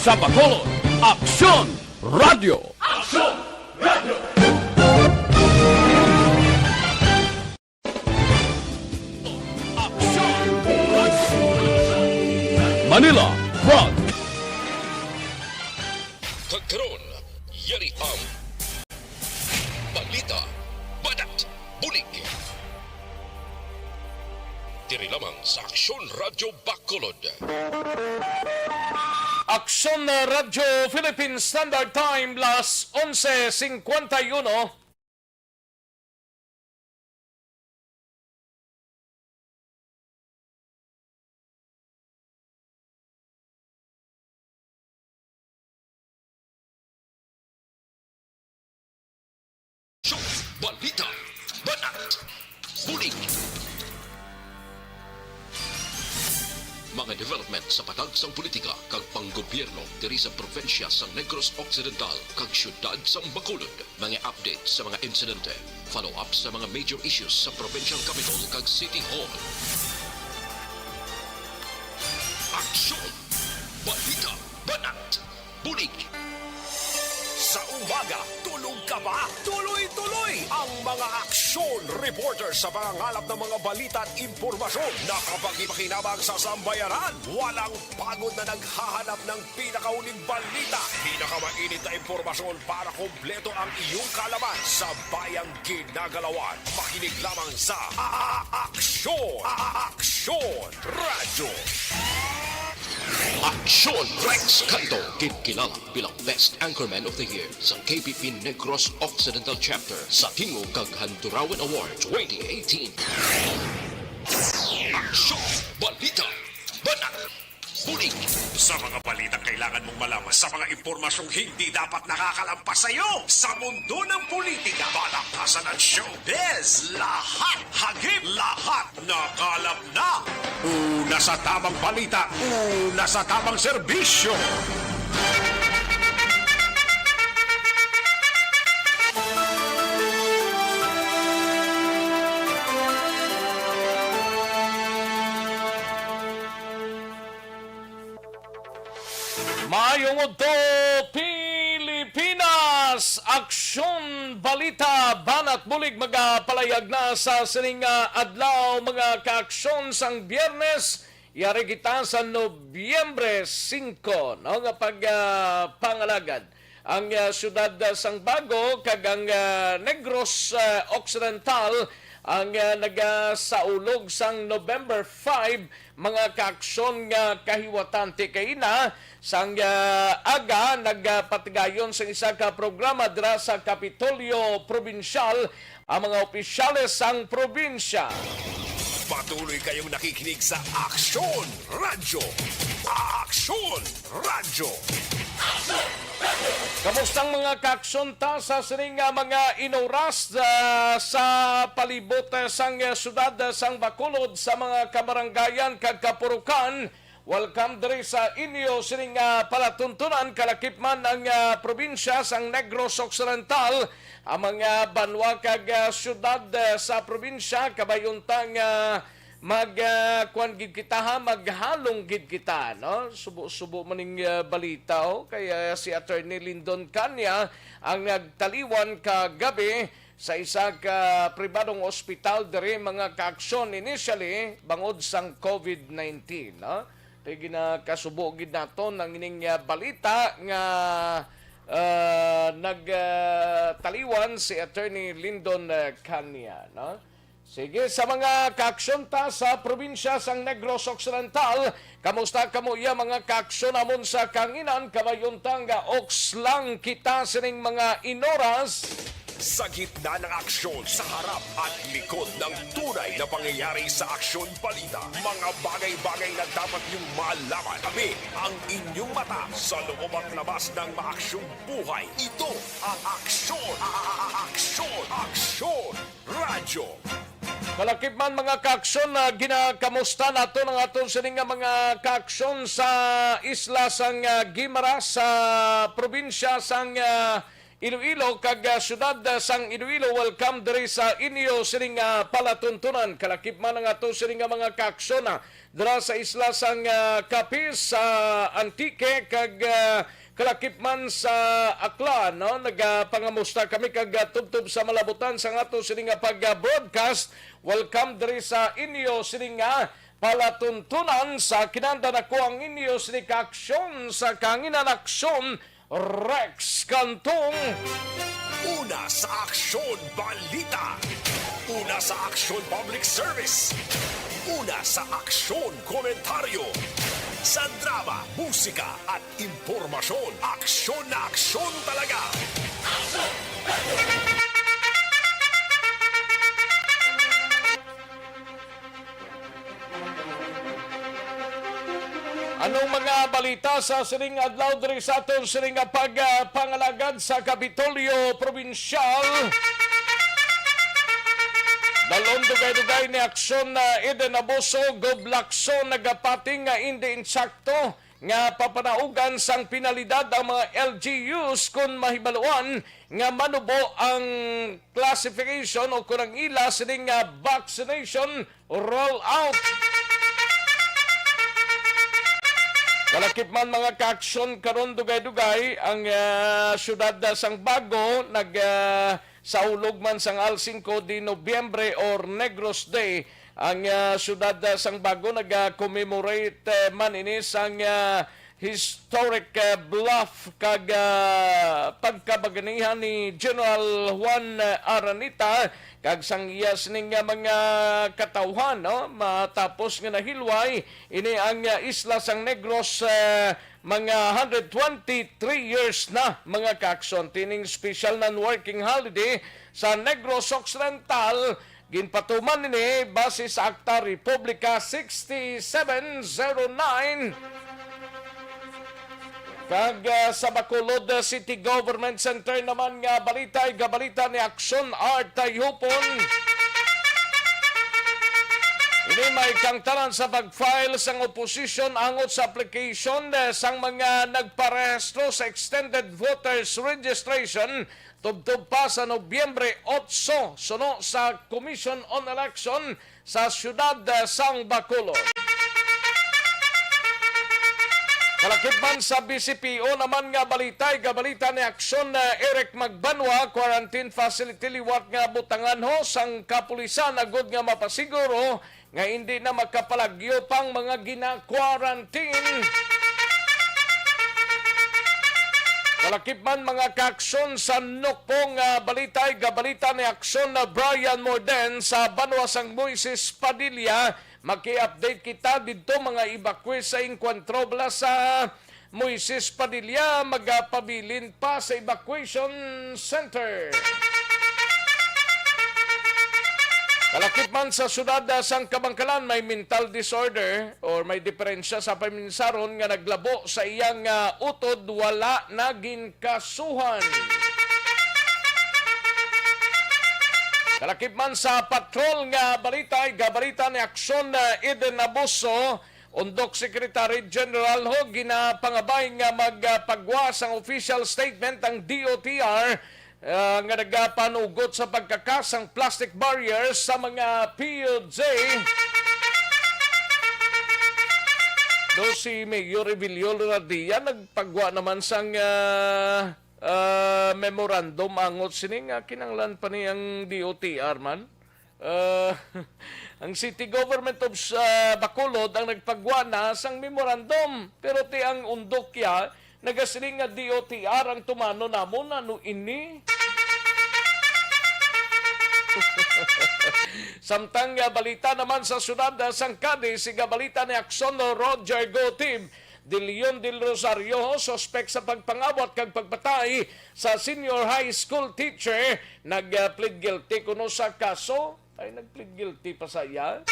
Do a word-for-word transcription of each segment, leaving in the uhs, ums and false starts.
Sa Bacolod, Aksyon Radyo. Aksyon Radyo. Aksyon Radyo. Manila Front. Kag karon, yari ang Balita, Banat, Bulig. Diri lamang sa Aksyon Radyo Bacolod. Aksyon Radyo Philippine Standard Time, las onse cincuenta y uno. Balita, Banat, Bulig. Mga development sa patag sang politika kag panggobyerno diri sa probinsya sang Negros Occidental kag siyudad sang Bacolod. Mga update sa mga insidente, follow-up sa mga major issues sa provincial capital kag city hall. Aksyon! Balita! Banat! Bulig! Sa umaga, tulog ka ba? Tuloy-tuloy ang mga aksyon reporter sa pangangalap ng mga balita at impormasyon na kapag ipakinabang sa sambayanan. Walang pagod na naghahanap ng pinakahuling balita, pinakamainit na impormasyon para kompleto ang iyong kaalaman sa bayang ginagalawan. Makinig lamang sa A-, A-, Aksyon! A-, A-, Aksyon Radyo! Aksyon Rex Canto, ginkilala bilang Best Anchorman of the Year sa K P P Negros Occidental Chapter sa Tingog kag Handurawan Award twenty eighteen. Aksyon! Balita! Banat! Bulig! Sa mga balitang kailangan mong malaman, sa mga impormasyong hindi dapat nakakalampas sa iyo, sa mundo ng politika, palakasan at showbiz, lahat, hagip, lahat, nakalap na. Una sa tamang balita, una sa tamang serbisyo. Maayong udto, Pilipinas! Aksyon, balita, banat, bulig magapalayag na sa sining, ah, adlaw, mga kaaksyon, sang Biyernes. Yari kita sa Nobyembre singko, no, nga pag, ah, pangalagad. Ang, ah, siyudad, ah, sang Bago kag ang, ah, Negros, ah, Occidental ang, ah, nagasaulog sang November five, mga kaaksyon nga kahiwatante. Kay ina, sang, ah, aga, nagapatigayon sang isa ka programa dira sa Kapitolyo Probinsyal ang mga opisyales sang probinsya. Patuloy kayong nakikinig sa Aksyon Radyo. Aksyon Radyo. Kamusta ang mga kaaksyon ta sa sining nga mga inoras, ah, sa palibot, ah, sang, ah, siyudad, ah, sang Bacolod, sa mga kabarangayan kag kapurukan? Welcome diri sa inyo sining, ah, palatuntunan, kalakip man ang, ah, probinsya sang Negros Occidental, ang mga banwa kag, ah, siyudad, ah, sa probinsya, kabay unta nga mag, ah, kuwan gid kita, ha, maghalong gid kita, no? Subo-subo man ning, ah, balita, oh. Kay, ah, si Attorney Lyndon Cania ang nagtaliwan kagabi sa isa ka pribadong ospital diri, mga kaaksyon, initially bangod sang COVID nineteen, no? Kay ginakasubo gid naton ang ining, ah, balita nga, ah, nag, ah, taliwan si Attorney Lyndon, ah, Cania, no? Sige, sa mga kaaksyon ta sa probinsya sang Negros Occidental, kamusta kamo iya, mga kaaksyon, amon sa kanginan? Kabay unta nga oks lang kita sining mga inoras. Sa gitna ng aksyon, sa harap at likod ng tunay na pangyayari sa Aksyon Balita, mga bagay-bagay na dapat niyong malaman. Kami ang inyong mata sa loob at labas ng maaksyong buhay. Ito ang Aksyon, A-, A-, A-, Aksyon, Aksyon Radyo. Kalakip man, mga kaaksyon, ah, ginakamusta naton ang aton sini nga mga kaaksyon sa isla sang, ah, Guimaras, sa probinsya sang, ah, Iloilo kag, ah, siyudad, ah, sang Iloilo. Welcome diri sa inyo sining, ah, palatuntunan. Kalakip man ang ato sining nga mga kaaksyon, ah, dira sa isla sang, ah, Capiz, sa Antique kag, ah, kalakip man sa Aklan, no? Nagapangamusta kami kag, ah, tubtob sa malabutan sang ato sining nga pag-broadcast. Welcome diri sa inyo sining nga palatuntunan. Sa kinahanglan ako ang inyo sining kaaksyon sa kahanginan, aksyon, Rex Cantong. Una sa aksyon, balita. Una sa aksyon, public service. Una sa aksyon, komentaryo. Sa drama, musika, at impormasyon, aksyon na aksyon talaga. Anong mga balita sa sining adlaw diri sa aton sining nga pag, ah, pangalagad sa Kapitolyo Probinsyal? Dalon dugay-dugay ni aksyon na Eden Abuso, Gob Lacson nagapati nga indi insakto nga papanaugan sang penalidad ang mga L G Us kon mahibaluan nga manubo ang classification o kon ang ila sining nga vaccination rollout. Kalakip man, mga kaaksyon, karon dugay-dugay ang, ah, siyudad, ah, sang Bago nag, ah, sa ulog man sang Al Cinco de Noviembre or Negros Day. Ang, ah, siyudad, ah, sang Bago nag-commemorate, eh, man ini sang, ah, historic, ah, bluff kag, ah, pagkabaganihan ni General Juan, ah, Araneta kag sang iya sining nga mga katawhan, no? Matapos nga nahilway ini ang, ah, isla sang Negros, ah, mga hundred twenty-three years na, mga kaaksyon. Tining special non-working holiday sa Negros Occidental, ginpatuman ini base sa Akta Republika sixty-seven zero nine. Kag, ah, sa Bacolod, ah, City Government Center naman nga balita, igabalita ni Aksyon Art Tayhupon. Ini may kaangtanan sa pag-file sang opposition angot sa application, eh, sang mga nagparehistro sa extended voters registration tubtob pa sa Nobyembre otso, suno sa Commission on Election sa siyudad, eh, sang Bacolod. Kalakip man sa B C P O naman nga balita, igabalita ni Aksyon, eh, Eric Magbanwa, quarantine facility liwat nga butangan ho sang kapulisan agud nga mapasiguro nga indi na makapalagyo pang mga gina-quarantine. Kalakip man, mga kaaksyon, sa nukpong, ah, balita, igabalita ni Aksyon na Brian Morden sa banwa sang Moises Padilla. Maki-update kita didto, mga evacuees sa Encuentro Bala sa Moises Padilla magapabilin pa sa evacuation center. Kalakip man, sa siyudad, ah, sang Kabankalan, may mental disorder or may diferensya sa paminsaron nga naglabo sa iyang, ah, utod, wala na ginkasuhan. Kalakip man, sa patrol nga balita, igabalita ni Aksyon, ah, Eden Abuso, Undok Secretary General ho, ginapangabay nga magpagwa sang official statement ang D O T R, ah, nga nagapanugot sa pagkakas sang plastic barriers sa mga P U J. Do si Mayor Evelio Lonadia nagpagwa naman sang, ah, ah, memorandum angot sini nga kinahanglan pa ni ang D O T R man. Ah, ang City Government of, ah, Bacolod ang nagpagwa na sang memorandum, pero ti ang undok ya nagasiling nga D O T R ang tumano namon. Ano ini? Samtang nga balita naman sa siyudad, ah, sang Cadiz, siga balita ni Aksyon Roger Gotib. De Leon Del Rosario, suspek sa pagpangawat kag pagpatay sa senior high school teacher, nag-plead guilty kuno sa kaso. Ay, nag-plead guilty pa sa iya.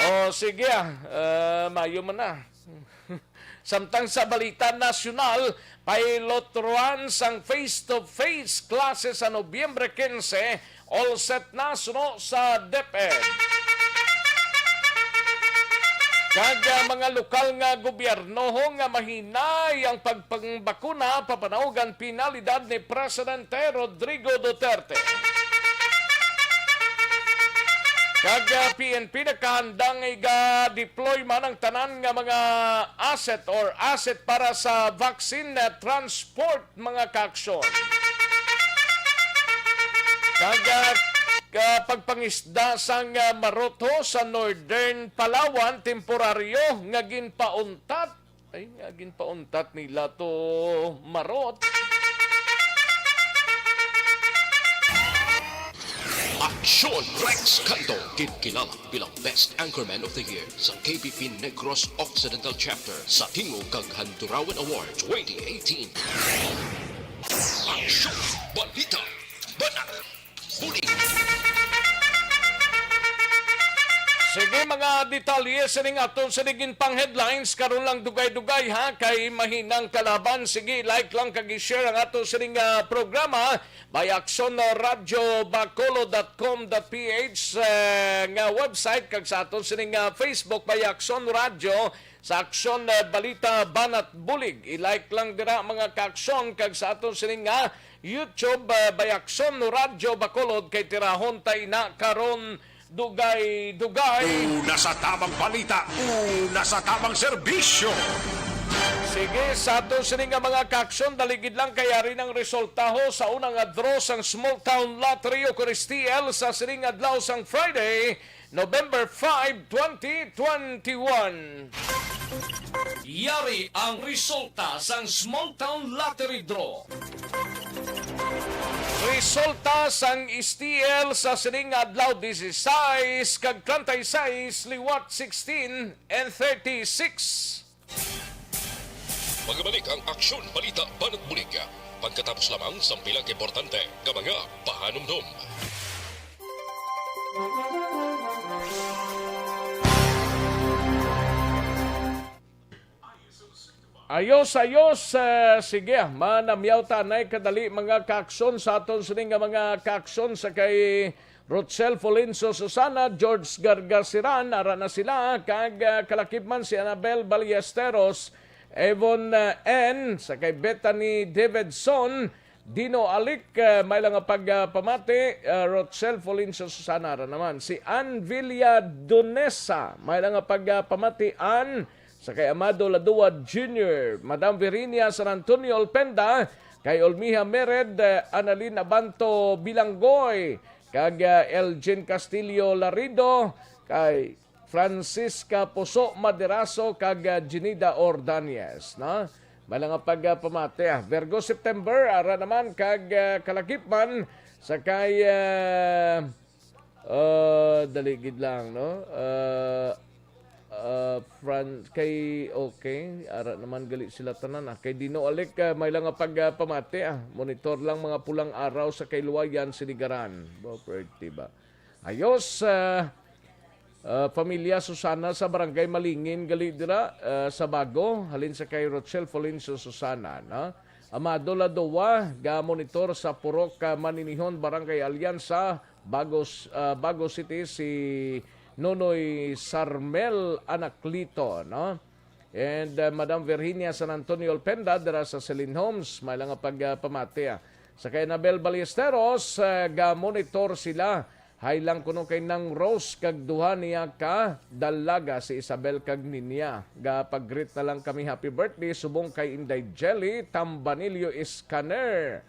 O, sige, ah. Ah, mayo man na. Samtang sa balita nasyonal, pilot run sang face-to-face classes sa Nobyembre quince, all set na suno sa DepEd. Kag, ah, mga lokal nga gobyerno nga mahinay ang pagpangbakuna, papanawgan penalidad ni Presidente Rodrigo Duterte. Kag, ah, P N P nakahanda nga iga-deploy man ang tanan nga mga asset or asset para sa vaccine, ah, transport, mga kaaksyon. Kag, ah, ka-, pagpangisda sang, ah, marot ho sa Northern Palawan, temporaryo nga ginpauntat. Ay, nga ginpauntat nila to marot. Aksyon Rex Canto, ginkilala bilang Best Anchorman of the Year sa K B P Negros Occidental Chapter sa Tingog kag Handurawan Award twenty eighteen. Aksyon, balita, banat, bulig. Sige, mga detalye sining aton sining pang headlines karon lang, dugay-dugay, ha, kay mahinang kalaban. Sige, like lang kag i-share ang ato sining, ah, programa by Aksyon Radyo Bacolod dot com dot P H, eh, nga website, kag sa aton sining, ah, Facebook by Aksyon Radyo, sa Aksyon, eh, Balita, Banat, Bulig. I-like lang dira, mga kaaksyon, kag sa aton sining nga YouTube, eh, by Aksyon Radyo Bacolod, kay tirahon ta ina karon dugay-dugay. Una sa tamang balita, una sa tamang serbisyo. Sige, sa aton sini nga mga kaaksyon, dali gid lang kay ari nang resultaho sa una nga draw sang Small Town Lottery o S T L sa sining adlaw sang Friday, November five, twenty twenty-one. Yari ang resulta sang Small Town Lottery Draw. Resulta sang S T L sa sining adlaw, dieciséis kag treinta y seis, liwat sixteen and thirty-six. Magabalik ang Aksyon, Balita, Banat, Bulig pagkatapos lamang sang pila ka importante nga mga pahanumdom. Ayos, ayos. Eh, sige, ah, manamyaw ta anay kadali, mga kaaksyon, sa aton sini nga mga kaaksyon sa kay Rochelle Folencio Susana, George Gargasiran, ara na sila, kag, ah, kalakip man si Annabel Ballesteros, Evon, ah, N, sa kay Bethany Davidson, Dino Alic, ah, may lang nga pagpamati, ah, Rochelle Folencio Susana, ara naman si Ann Villa Donesa, may lang nga pagpamati, Ann, sa kay Amado Ladua Junior, Madam Virginia San Antonio Olpenda, kay Olmiha Mered, eh, Annalyn Abanto Bilanggoy, kag, eh, Elgin Castillo Larido, kay Francisca Puso Maderaso, kag, eh, Jenida Ordonez, no? May lang nga pagpamati, ah. Virgo September, ara naman, kag, eh, kalakip man sa kay, eh, Ah, dali gid lang, no? Ah, ah, Fran-, kay, okay, ara naman gali sila tanan, ah. Kay Dino Alic, ah, may lang nga pagpamati, ah. Monitor lang mga pulang araw sa kay Luwayan, Sinigaran. Bo, pwerte ba? Ayos, ah, ah, pamilya Susana sa Barangay Malingin gali dira, ah, sa Bago, halin sa kay Rochelle Folencio Susana, no? Amado Ladoa, ga-monitor sa Purok, ah, Maninihon, Barangay Alianza, Bago, ah, Bago City, si Nonoy Sarmel Anaclito, no? And, ah, Madam Virginia San Antonio Olpenda dira sa Celine Homes, may lang nga pagpamati, ah. Sa kay Annabel Ballesteros, ah, ga-monitor sila. Hay lang kuno kay Nang Rose kag duha niya ka dalaga, si Isabel kag Ninya. Ga-pag-greet na lang kami, happy birthday, subong kay Inday Jelly Tambanillo Scanner.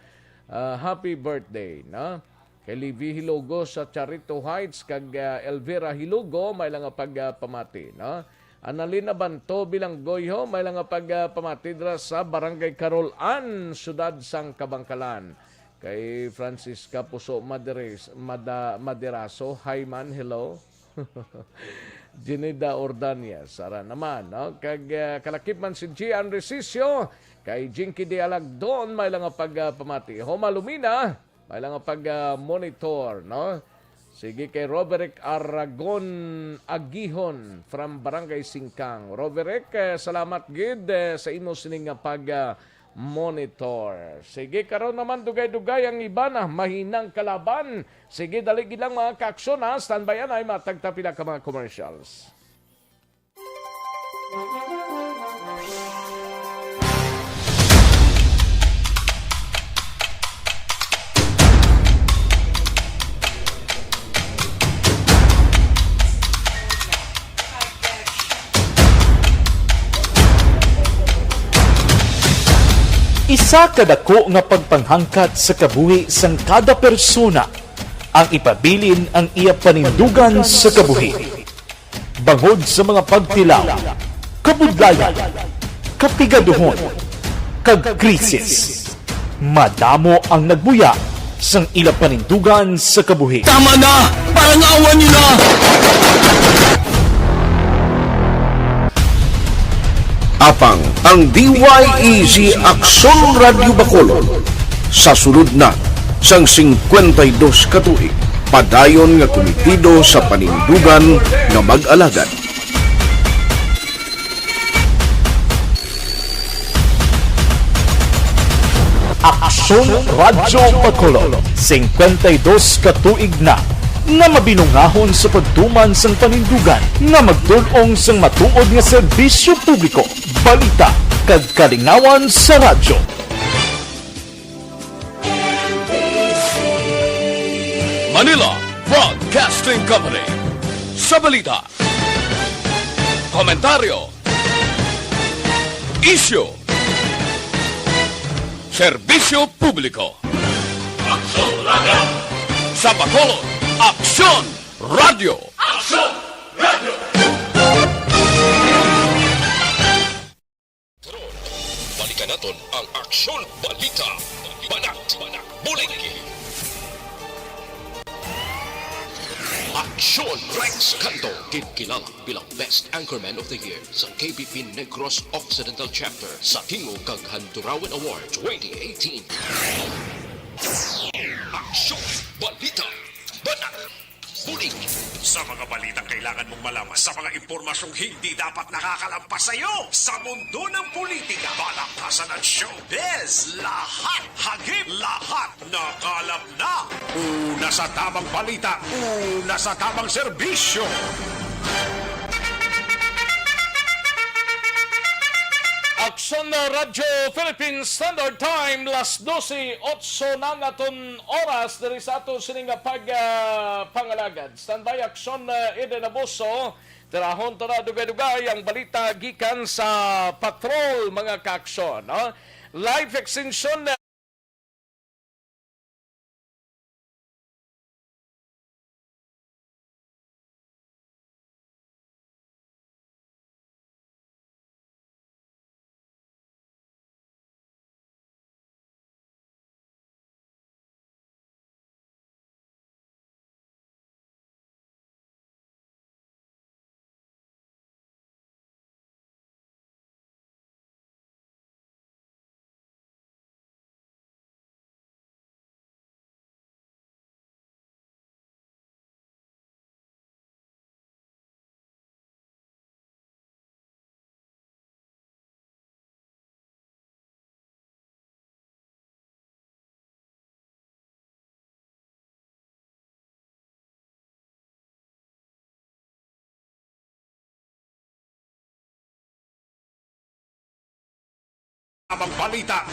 Ah, happy birthday, no? Kay Livy Hilugo sa Charito Heights kag, ah, Elvira Hilugo, may lang nga pagpamati, no? Annalyn Abanto Bilanggoy ho, may lang nga pagpamati dira sa Barangay Carol-an, Siyudad sang Kabankalan. Kay Francisca Puso Madres-, Mada-, Maderaso, hi man, hello. Jenida Ordonez, ara naman, no? Kag, ah, kalakip man si Gian Resicio, kay Jinky de Alagdon, may lang nga pagpamati. Homa Lumina, may lang nga pag, ah, monitor, no? Sige, kay Roberic Aragon Agihon from Barangay Singkang. Roberic, eh, salamat gid, eh, sa imo sining nga pag, ah, monitor. Sige, karon naman dugay-dugay ang iban, ah, mahinang kalaban. Sige, dali gid lang, mga kaaksyon, ha. Standby anay, matag ta pila ka mga commercials. Isa ka dako nga pagpanghangkat sa kabuhi sang kada persona ang ipabilin ang iya panindugan sa kabuhi. Bangod sa mga pagtilaw, kabudlayan, kapigaduhon, kag krisis, madamo ang nagbuya sang ila panindugan sa kabuhi. Tama na! Parang awa niyo na! Apang ang D Y E G Aksyon Radyo Bacolod sa sulod na sang singkwenta y dos ka tuig, padayon nga kumitido sa panindugan nga mag-alagad. Aksyon Radyo Bacolod, singkwenta y dos ka tuig na nga mabinungahon sa pagtuman sang panindugan nga magtul-ong sang matuod nga serbisyo publiko, balita, kag kalingawan sa radyo. Manila Broadcasting Company. Sa balita, komentaryo, isyu, serbisyo publiko. Aksyon Radyo. Sa Bacolod, Aksyon Radyo. Aksyon Radyo. Karon, balikan naton ang Aksyon Balita. Banat, banat, bulig. Aksyon Rex Canto, ginkilala bilang Best Anchorman of the Year sa K B P Negros Occidental Chapter sa Tingog kag Handurawan Award twenty eighteen. Aksyon Balita. Banat. Bulig. Sa mga balitang kailangan mong malaman, sa mga impormasyong hindi dapat nakakalampas sa iyo, sa mundo ng politika, balaktasan at showbiz, lahat, hagip, lahat, nakalap na. Una sa tamang balita, una sa tamang serbisyo. Aksyon na Radyo Philippine Standard Time, las dose otso na nga aton oras diri sa ato sini nga pag, ah, pangalagad. Standby Aksyon, ah, Eden Abuso. Tirahon ta na dugay-dugay ang balita gikan sa patrol, mga kaaksyon, no? Life extension, Tamang balita,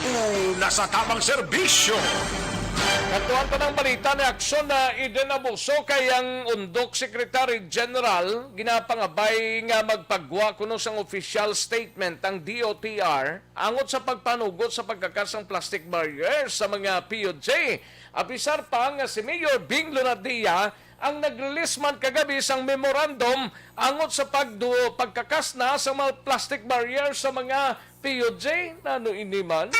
una sa tamang serbisyo. Katuan pa ng balita ni Aksyon na Eden Abuso kay ang Undok Secretary General ginapangabay nga magpagwa kuno sang official statement ang D O T R angot sa pagpanugot sa pagkakas sang plastic barrier sa mga P U J. Apisar pa nga si Mayor Bing Lunardia ang nag-release man kagabi sang memorandum angot sa pagdu-, pagkakas na sa mga plastic barrier sa mga P U J. Nano ini man?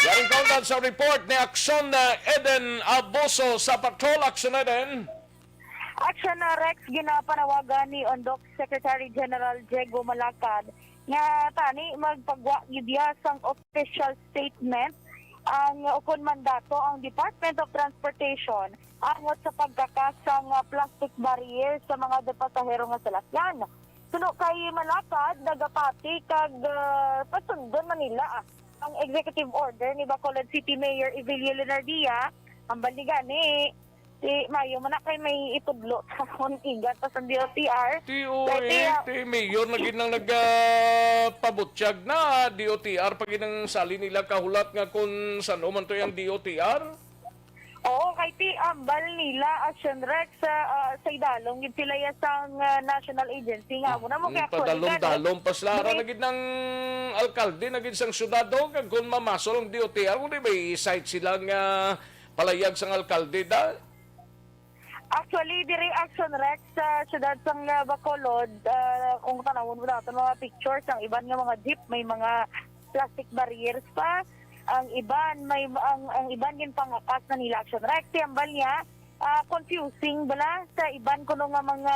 Yaring kaundan sa report ni Aksyon, uh, Eden Abuso sa Patrol. Aksyon, Eden. Aksyon na Rex, ginapanawagan ni Undok Secretary General Diego Malacad nga tani magpagwa gid sang official statement ang ukon mandato ang Department of Transportation angot sa pagkakas sang, ah, plastic barrier sa mga pasahero nga salakyan. Suno kay Malacad, nagapati kag, ah, pasundon man nila, ah, ang executive order ni Bacolod City Mayor Evelio Leonardia. Hambal ni gani, Ti, mayo man na kay may itudlo sa akon igat pa sa D O T R. Ti, o, Kay ti, eh, ah, ti, mayor na gid nang nagpabutyag na, D O T R pa gid ang sali nila kahulat nga kung san-o man to yang D O T R. Oo, kay ti, ambal nila, Action Rex, sa, ah, sa idalom gid sila ya sang, ah, national agency nga amo na mo. Mm, kay actually, padalom-dalom pa sila. Ara na gid nang alkalde na gid sang syudad, oh, kag kung mamasol ang D O T R, kung di may i-cite sila nga palayag sang alkalde, da? Actually, diri Action Rex sa siyudad sang, ah, Bacolod, ah, kung tanawon mo naton mga pictures, ang iban nga mga jeep may mga plastic barriers pa. Ang iban may ang, ang iban ginpangakas na nila Action Rex. Ti ambal niya, ah, confusing bala sa iban kuno nga mga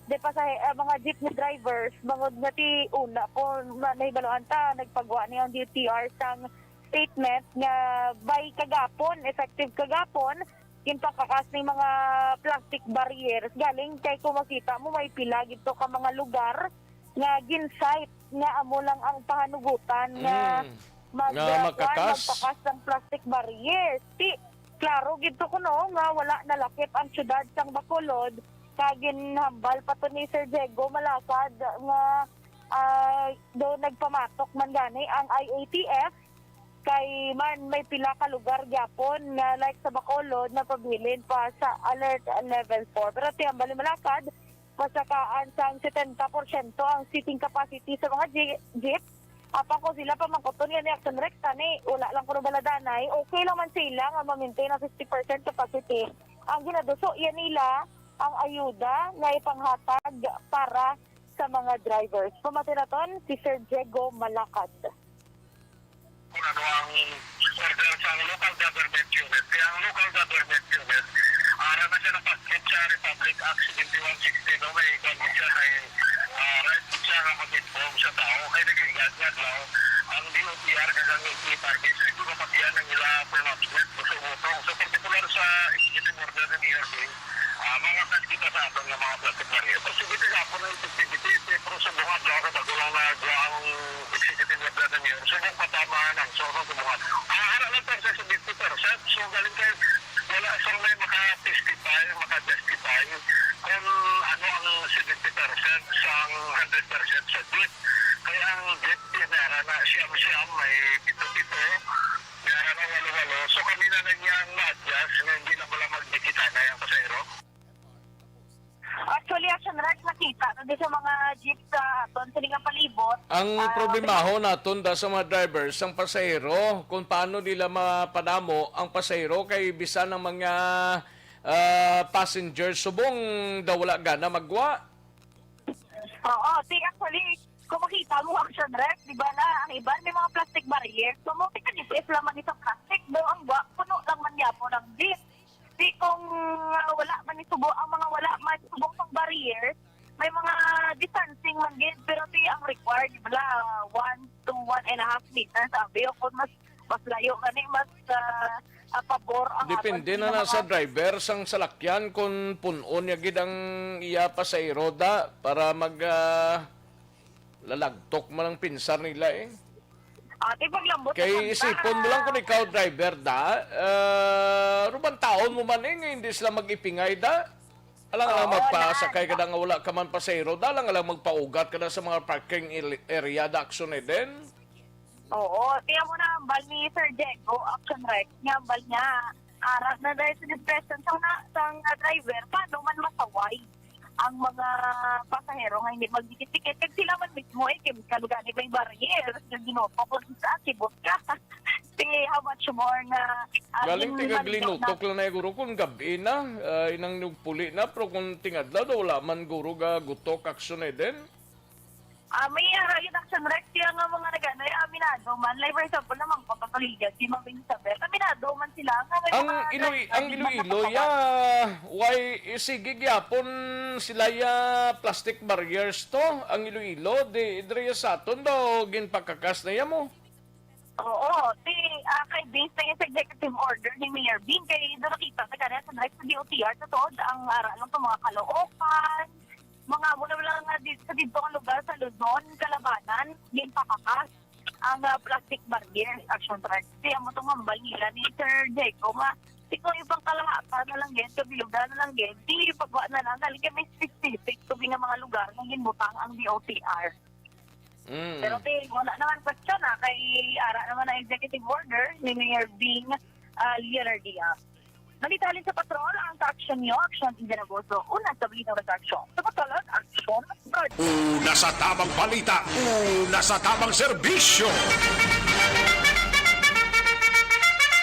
de pasahe-, ah, mga jeepney drivers, bangod nga ti una ko na nahibaluan ta, nagpagwa ni ang D T R sang statement nga by kagapon, effective kagapon, ginpakakas ni mga plastic barriers. Galing kay kung makita mo, may pila gid to ka mga lugar nga gin-cite nga amo lang ang pahanugutan nga Mm. mag-, Nga kuwan, makakas. magpakas ng plastic barriers. Ti, klaro gid to kuno nga wala nalakip ang syudad sang Bacolod, kag ginhambal pa to ni Sir Diego Malacad nga, ah, do nagpamatok man gani ang I A T F, kay man may pila ka lugar gyapon nga, like, sa Bacolod, nagpabilin pa sa alert level four. Pero ti ambal ni Malacad, masakaan sang setenta porsyento ang seating capacity sa mga ji-, jeep. Apan kung sila pamangkuton nga ni Action Rex, tani, wala lang kuno baladanay, okay lang man sila nga ma-maintain ang fifty percent capacity. Ang ginaduso iya nila ang ayuda nga ipanghatag para sa mga drivers. Pamati naton si Sir Diego Malacad. Kung ano ang order sa local government unit. Kaya ang local government unit, ara na siya nakasakit sa Republic Act seventy-one sixty, no? May kwan siya, may, ah, right siya nga mag-inform sa tao. Kaya nagligad nga daw ang D O T R kag ang L T F R B. So, hindi mapatiyan ang ila pronouncement. Gusto mo to. So, particular sa executive order ni Mayor Bing, ah, mga kan kita sa aton nga mga plastic barrier. So, sige, tigapon ang effectivity, pero sa buhat, daw ka bago lang na ang executive order ni Mayor. So, kung patama ang soro sa buhat. Ah, ara lang tayo sa seventy percent. So, galing kay wala sa may maka-testify, maka-justify kung ano ang seventy percent sa hundred percent sa jeep. Kaya ang jeep, yan, ara na, siyam-siyam, may pito-pito, may ara na, walo-walo. So, kami na lang yang ma-adjust nga hindi na pala magdikita na yung pasahero. Actually, Action Rex, nakita na din sa mga jeep sa aton sa nga palibot. Ang Ah, problemaho naton da sa mga drivers, ang pasahero, kung paano nila mapadamo ang pasahero kay bisan ang mga, ah, passengers subong daw wala gana magwa. Oo, ti, actually, kung makita mo, Action Rex, di ba na, ang iban may mga plastic barriers. So, mo, kita ni safe lang man sa plastic, do ang wa, puno lang man yapon ang jeep. Di kung, ah, wala man ni subo, ang mga wala man subong pang barrier, may mga distancing man gid, pero ti ang required, di ba, one to one and a half meters, sabi. O kung mas, mas layo gani, mas, ah, ah, pabor ang Depende aton na nga na mga sa driver sang salakyan kung pun-on niya gid ang iya pasahero da para mag, ah, lalagtok man ang pinsar nila, eh. Ah, ti paglambot Kay naman isipon mo lang ta. Kung ikaw driver da, ah, ruban taon mo man, eh, nga hindi sila mag-ipingay da. Alang-alang Oo, magpasakay na, ka da nga wala ka man pasahero da, alang-alang magpaugat ka da sa mga parking il-, area da, Action Eden. Oo, ti amo na ambal ni Sir Diego, Action Rex, nga ambal niya, ara na dahil sa discretion sa na, sa nga driver, paano man masaway ang mga pasahero nga hindi magdikit-dikit. Kag sila man mismo, eh, kay kalugan ni may barrier, yung ginuto ko sa kibot ka. Ti, how much more nga, ah, Galing gin-, tiga man-, glinutok na lang na guro kung gabi na, ah, inang nugpuli na, pero kung tingadlaw daw, wala man guro ga gutok, Action Eden. Ah, may, ah, yun, Action Rex, kaya nga mga nag-ano, eh, aminado man. Like, for example, naman ko, patuligan, si Ma'am Isabel, aminado man sila nga may Ang mga Iloy-, ang ganyan, Iloilo, ganyan, ya, why, eh, sige gyapon sila ya plastic barriers to. Ang Iloilo, di, diri sa aton daw, ginpakakas na ya mo. Oo, ti, ah, kay based na yung sa executive order ni Mayor Bing, kay doon nakita na kanya sa next D O T R, sa tuod, ang ara lang to, mga Caloocan, mga muna lang nga di, sa dito ang lugar sa Luzon, Calabanan, ginpakakas ang, ah, plastic barrier, Action Trans. Kaya mo itong hambal nila ni Sir Diego nga, Ito yung pangkalahatan na lang gid, kabilugan na lang gid. Di pagwa na lang, dali kay may specific to nga mga lugar nga ginbutang ang D O T R. Mm. Pero ti, wala naman question, ah, kay ara naman ang executive order ni Mayor Bing, ah, Leonardia. Nalitalin sa patrol ang Kaaksyon Nyo, Aksyon Indanagoso. Una sa Balita sa Aksyon. Sa Bacolod, Aksyon Broadcast. Una sa tamang balita, una sa tamang serbisyo.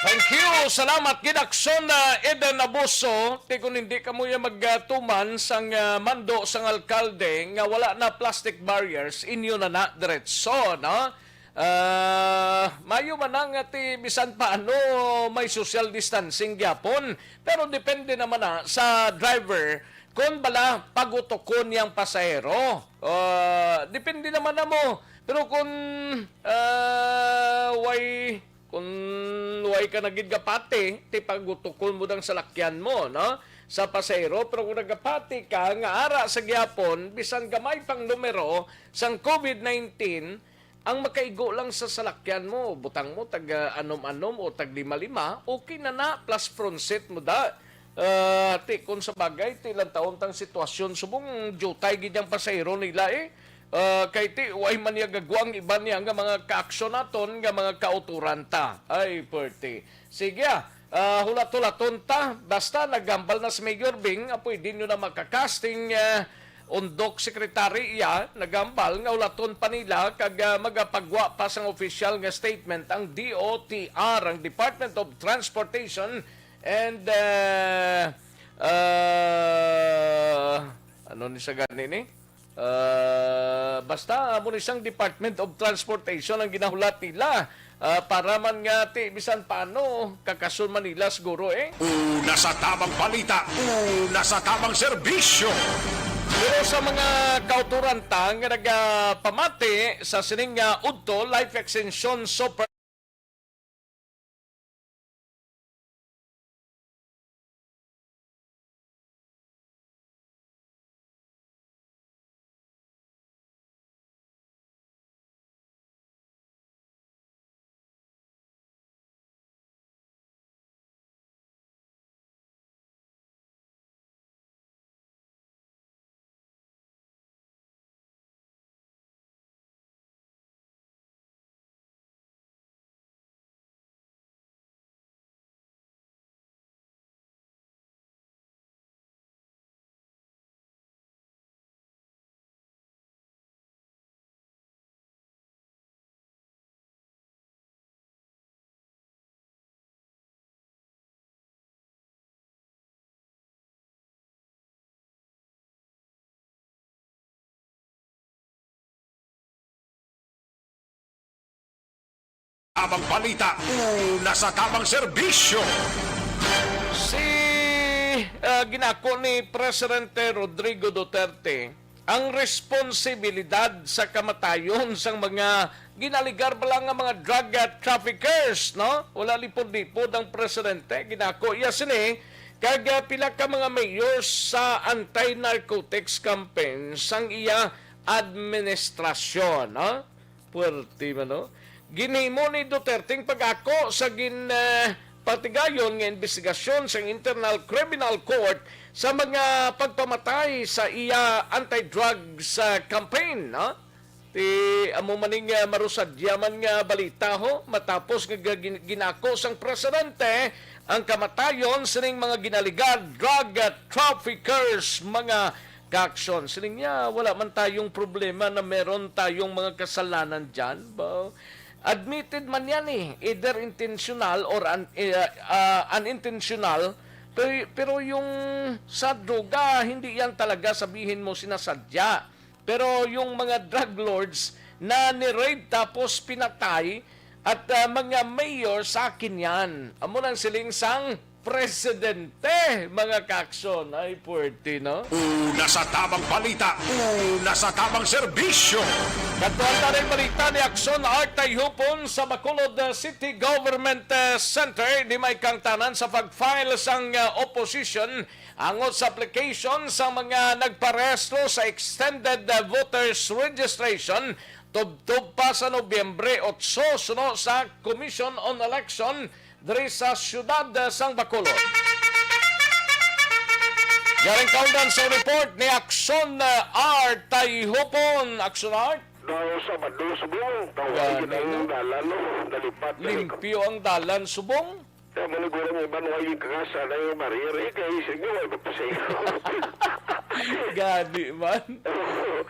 Thank you. Salamat gid, Aksyon, ah, Eden Abuso. Ti kung hindi kamo ya magtuman sang, ah, mando sang alkalde nga wala na plastic barriers, inyo na na diretso, no? Ah, mayo man na nga ti bisan paano may social distancing gyapon, pero depende naman na sa driver kon bala pagutokon niyang pasahero. Ah, depende naman na mo. Pero kung, ah, way, kung way ka na gid gapati, ti pagutokon mo dang salakyan mo, no? Sa pasahero, pero kung nagapati ka nga ara sa gyapon, bisan gamay pang numero sang COVID nineteen, ang makaigo lang sa salakyan mo, butang mo tag, ah, anom-anom o tag lima-lima, okay na na, plus front seat mo da. Ah, ti, kung sa bagay, ti lang taon tang sitwasyon, subong jutay gid ang pasahero nila, eh. Ah, kay ti, way man niya gagwa ang iban niya nga mga kaaksyon naton, nga mga kauturan ta. Ay, pwerte. Sige, ah. Ah, hulat-hulaton ta. Basta naghambal na si Mayor Bing, ah, pwede nyo na makakasting, ah, undok secretary iya, naghambal nga hulaton pa nila kag, ah, magapagwa pa sang opisyal nga statement ang D O T R, ang Department of Transportation and, ah, ah, ano ni sa gani ni? Ah, basta amo ni sang Department of Transportation ang ginahulat nila. Ah, para man nga ti bisan paano kakason man nila siguro, eh. Una sa tamang balita, una sa tamang serbisyo. Pero sa mga kauturan ta nga nagapamati sa sining nga udto, life extension super Tamang balita, una sa tamang serbisyo. Si, ah, ginako ni Presidente Rodrigo Duterte ang responsibilidad sa kamatayon sang mga ginaligar bala nga mga drug, ah, traffickers, no? Wala lipod-lipod ang presidente, ginako iya sini kag, ah, pila ka mga mayor sa anti-narcotics campaign sang iya administrasyon, no? Puwerte man, no? Ginhimo ni Duterte ang pag-ako sa gin, eh, patigayon nga imbestigasyon sang Internal Criminal Court sa mga pagpamatay sa iya anti-drugs, ah, campaign, no? Ti amo maning, ah, marusadya man nga balita, ho, matapos nga gin-, ginako sang presidente ang kamatayon sining mga ginaligar drug, ah, traffickers, mga kaaksyon. Siling niya, wala man tayong problema na meron tayong mga kasalanan dyan. Ba? Admitted man yan eh, either intentional or un-, eh, ah, unintentional. Pero, pero yung sa droga, hindi yan talaga sabihin mo sinasadya. Pero yung mga drug lords na ni-raid tapos pinatay at, ah, mga mayor, sa akin yan. Amo nang siling sang presidente, mga kaaksyon. Ay, puwerte, no? Una sa tamang balita, una sa tamang serbisyo. Kadtuan ta rin balita ni Aksyon Art Tayhupon sa Bacolod, uh, City Government, uh, Center. Di may kangtanan sa pag-file sang, uh, opposition angot sa application sa mga nagparehistro sa extended, uh, voters registration tubtob pa sa Nobyembre otso suno sa Commission on Election diri sa siyudad, eh, sang Bacolod. Yaring kaundan sa report ni Action, eh, Art Tayhupon. Action Art. Daw Sabado subong, tawag Gani, ang no? Dalan, no? Nalipat na. Limpyo ang dalan subong. Kaya maniguro ang iban, wala yung kagasa na yung barrier, eh, kaya isip nyo, wala ba pa sa iyo? Gani man.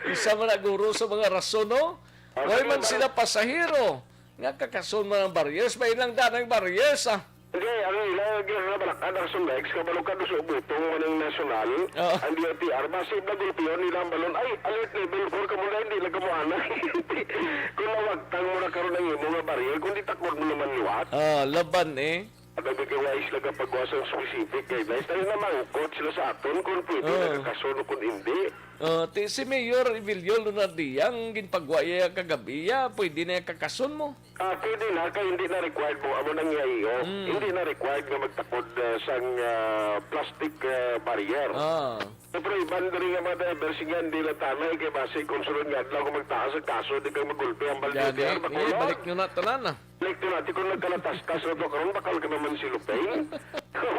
Isa man na guro sa mga rason, no? Ah, Wala man sila pasahero. Nga kakason man ang barriers, may ilang danang barriers, ah. Hindi, ang ilang ginabalakad ang Sundex, kabalo ka doon sa Ubutong, maning nasyonal, Oo. ang D O T R, basi nagulpiyon nila ang balon, "Ay, alert level four ka muna, hindi na kamuana." Kung nawagtang mo na karon ang imo nga barrier, kung di takot mo naman liwat. Ah, laban eh. Ang nagkawais lang ang pagkuha sa specific guidelines. Tayo na mangkot sila sa aton kung pwede Oo. nagkakaso o kung hindi. Ah, ti si Mayor Evelio Lunardia ang ginpagwa iya kagabi, iya, pwede na iya kakason mo. Ah, pwede na, kay hindi na required mo, amo nang iya iyo. Mm. Hindi na required nga magtakod, ah, sang, ah, plastic, ah, barrier. Ah. So, pero iban diri nga mga drivers nga hindi na tanay kay basi kung sunod nga adlaw kung magtaas ang kaso, di kang magulpi ang balde Gani, diyan, eh, Bacolod. Balik nyo na tanan, ah. Balik nyo na, di kung nagkalatastas na to karon, bakal ka naman si Lupeng.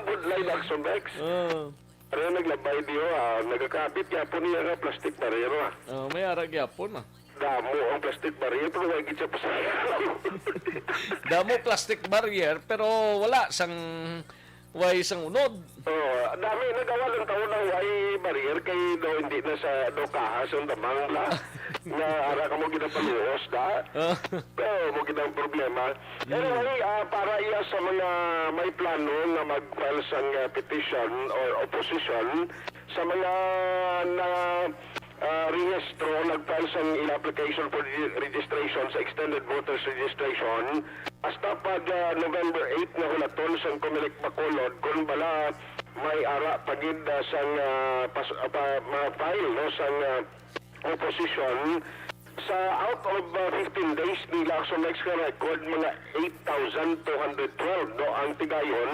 Budlay na action, Rex. Ah. Pareho naglabay diyo, ah, nagakabit gyapon niya nga plastic barrier, ah. Oh, may ara gyapon, ah. Damo ang plastic barrier, pero wala gid siya pasahero. Damo plastic barrier, pero wala sang, way sang unod. Oh, dami nagawa ng taon ng way barrier kay daw hindi na sa daw kahas ang damang la. Nga ara ka mo ginapaluos, da? Ah. Pero mo gid ang problema. Mm. Anyway, ah, para iya sa mga may plano nga mag-file sang, ah, petition or opposition sa mga na, ah, rehistro, nag-file sang ila application for re-, registration sa extended voters registration, hasta pag, ah, November eight nga hulaton sang Comelec Bacolod kung bala may ara pa gid, ah, sang, ah, pas-, ah, pa, mga file, no, sang, ah, opposition, sa out of, uh, fifteen days nila sa next nga record, mga eight thousand two hundred twelve, no, ang tigayon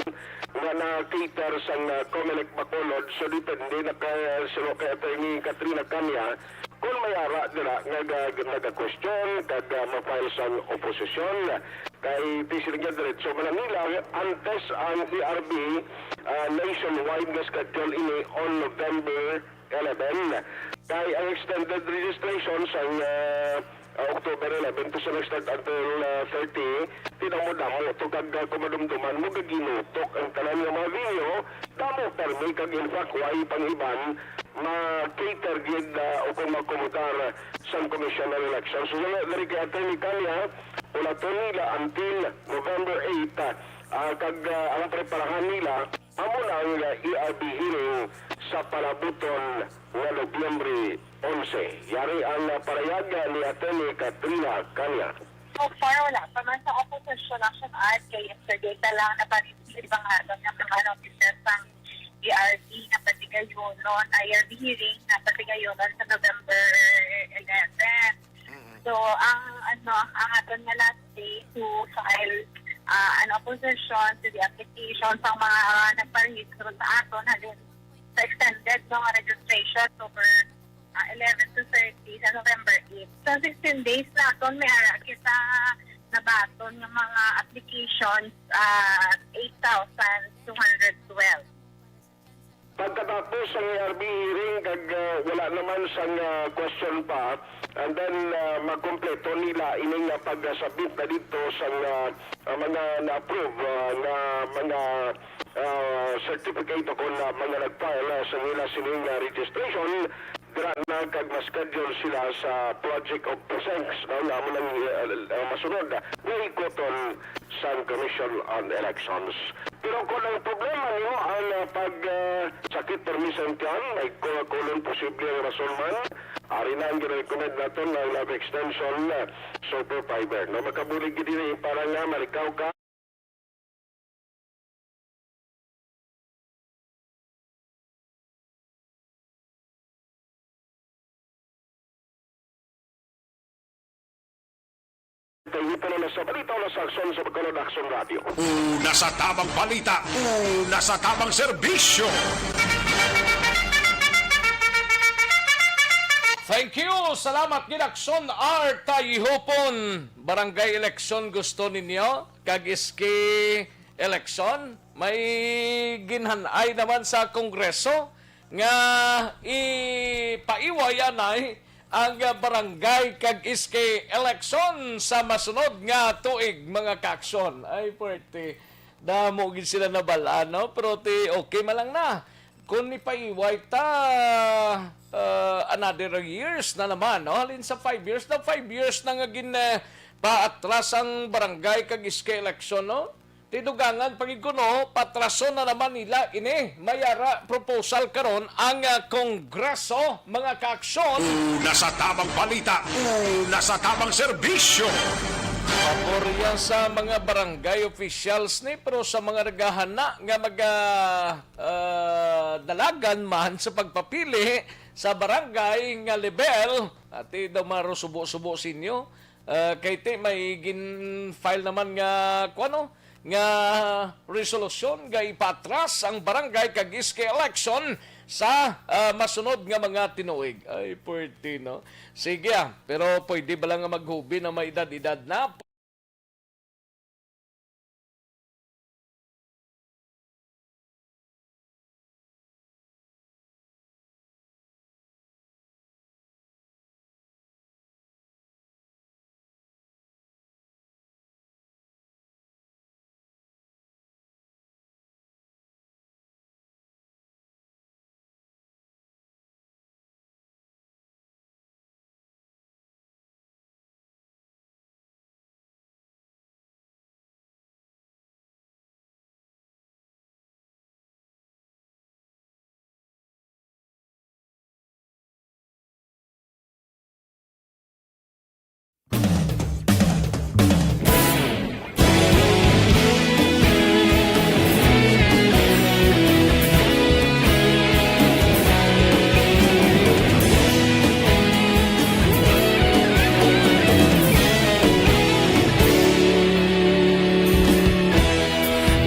nga na-cater sang, uh, Comelec Bacolod. So, depende na kay, sino kay Attorney Katrina Kanya kung may ara dira nga ga-, naga-question kag, uh, ma-file sang oposisyon. Kay di sila nga diretso man nila antes ang E R B, uh, nationwide nga schedule ini on November eleven. Kay ang extended registration sang, ah, ah, October eleven to sa nag-start until, ah, thirty, tinamo-damo to kag, ah, kumadumduman mo gaginutok ang tanan nga mga video, damo permi kag in fact way pang iban ma-cater gid, ah, o kung makomodar sang Commission on Elections. So, wala diri kay Attorney Kanya, wala to nila until November eight, ah, ah, kag, ah, ang preparahan nila, Amo na ang, uh, E R B hearing sa palabuton nga Nobyembre onse. Yari ang, uh, parayag ni Attorney Katrina Kanya. So far, wala pa man sa opposition action art kay yesterday pa lang napareceive ang aton nga mga notices sang E R B nga patigayonon, E R B hearing nga patigayonon sa November eleven. Mm-mm. So, ang, ano, ang aton nga last day to file, ah, an opposition to the application sa mga, ah, nagparehistro sa aton, halin sa extended, no, nga registration over, ah, eleven to thirty sa November eight. So, sixteen days naton, may ara kita nabaton nga mga applications, ah, eight thousand two hundred twelve. Pagkatapos sang E R B hearing kag, ah, wala naman sang, ah, question pa, and then, ah, makompleto nila ining, ah, pag-submit na dito sang, ah, ah, mga na-approve, ah, nga mga, ah, certificate o kon, ah, mga nag-file, ah, sa nila sining, ah, registration, dira na kag ma-schedule sila sa Project of Precinct, no, nga amo nang, ah, ah, masunod nga ikuton sang Commission on Elections. Pero kung ang problema nimo ang, ah, pag, ah, sakit permi sa tiyan, may ko-, colon posible ang rason man, ari na ang gina-recommend naton nga life extension, ah, super fiber. No, makabulig gid ini para nga malikaw ka. Kay ito na sa balita, na sa aksyon sa Bacolod Action Radio. Una sa tabang balita, una sa tabang serbisyo. Thank you. Salamat gid, Aksyon Art Tayhupon. Barangay election gusto ninyo? Kag iski eleksyon, may ginhanay naman sa Kongreso nga ipaiway anay ang barangay kag S K eleksyon sa masunod nga tuig, mga kaaksyon. Ay, puwerte. Damo gid sila nabal-an, no? Pero ti, okay man lang na. Kung ipaiway ta, uh, another years na naman, no? Halin sa five years, na five years na nga gin, uh, paatras ang barangay kag S K election, no? Tidugangan pa gid kuno, patrason na naman nila ini. May ara proposal karon ang, uh, Kongreso, mga kaaksyon. Una sa tamang balita, una sa tamang serbisyo. Pabor yan sa mga barangay officials ni, pero sa mga naghahana nga mag, ah, ah, dalagan man sa pagpapili sa barangay nga level, ati daw marusubo-subo sinyo. Ah, kay ti may gin-file naman nga, kuwano, nga resolusyon nga ipatras ang barangay kag S K election sa, ah, masunod nga mga tinuig. Ay, pwerte, no? Sige, ah, pero pwede ba lang nga maghubi na may edad-edad na?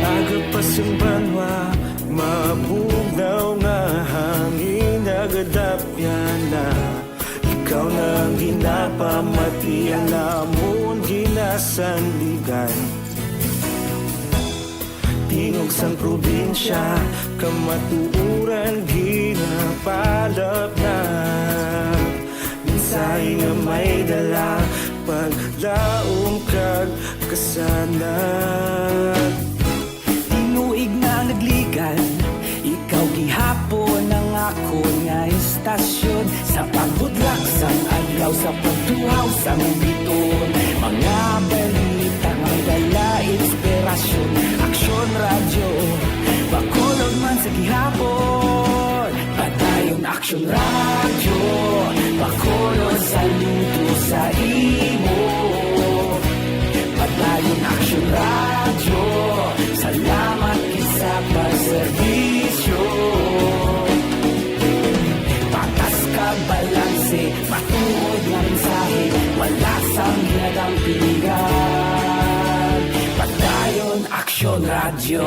Agapas ang banwa, mabugnaw nga hangin, nagadapyan na. Ikaw na ang ginapamati, ang amon ginasandigan. Tingog sang probinsya, kamatuoran ginapalapnag. Mensahe nga may dala, paglaom kag kasanag. Tinuig na nagligan, ikaw gihapon ang akon nga istasyon. Sa pagbudlak sang adlaw, sa pagtuhaw sang biton, mga balita may dala inspirasyon. Aksyon Radyo, Bacolod man sa gihapon. Padayon Aksyon Radyo, Bacolod saludo sa imo. Padayon Aksyon Radyo, salamat gid sa pagserbisyo. Patas kag balanse, matuod nga mensahe, wala sang ginadampingan. Padayon Aksyon Radyo.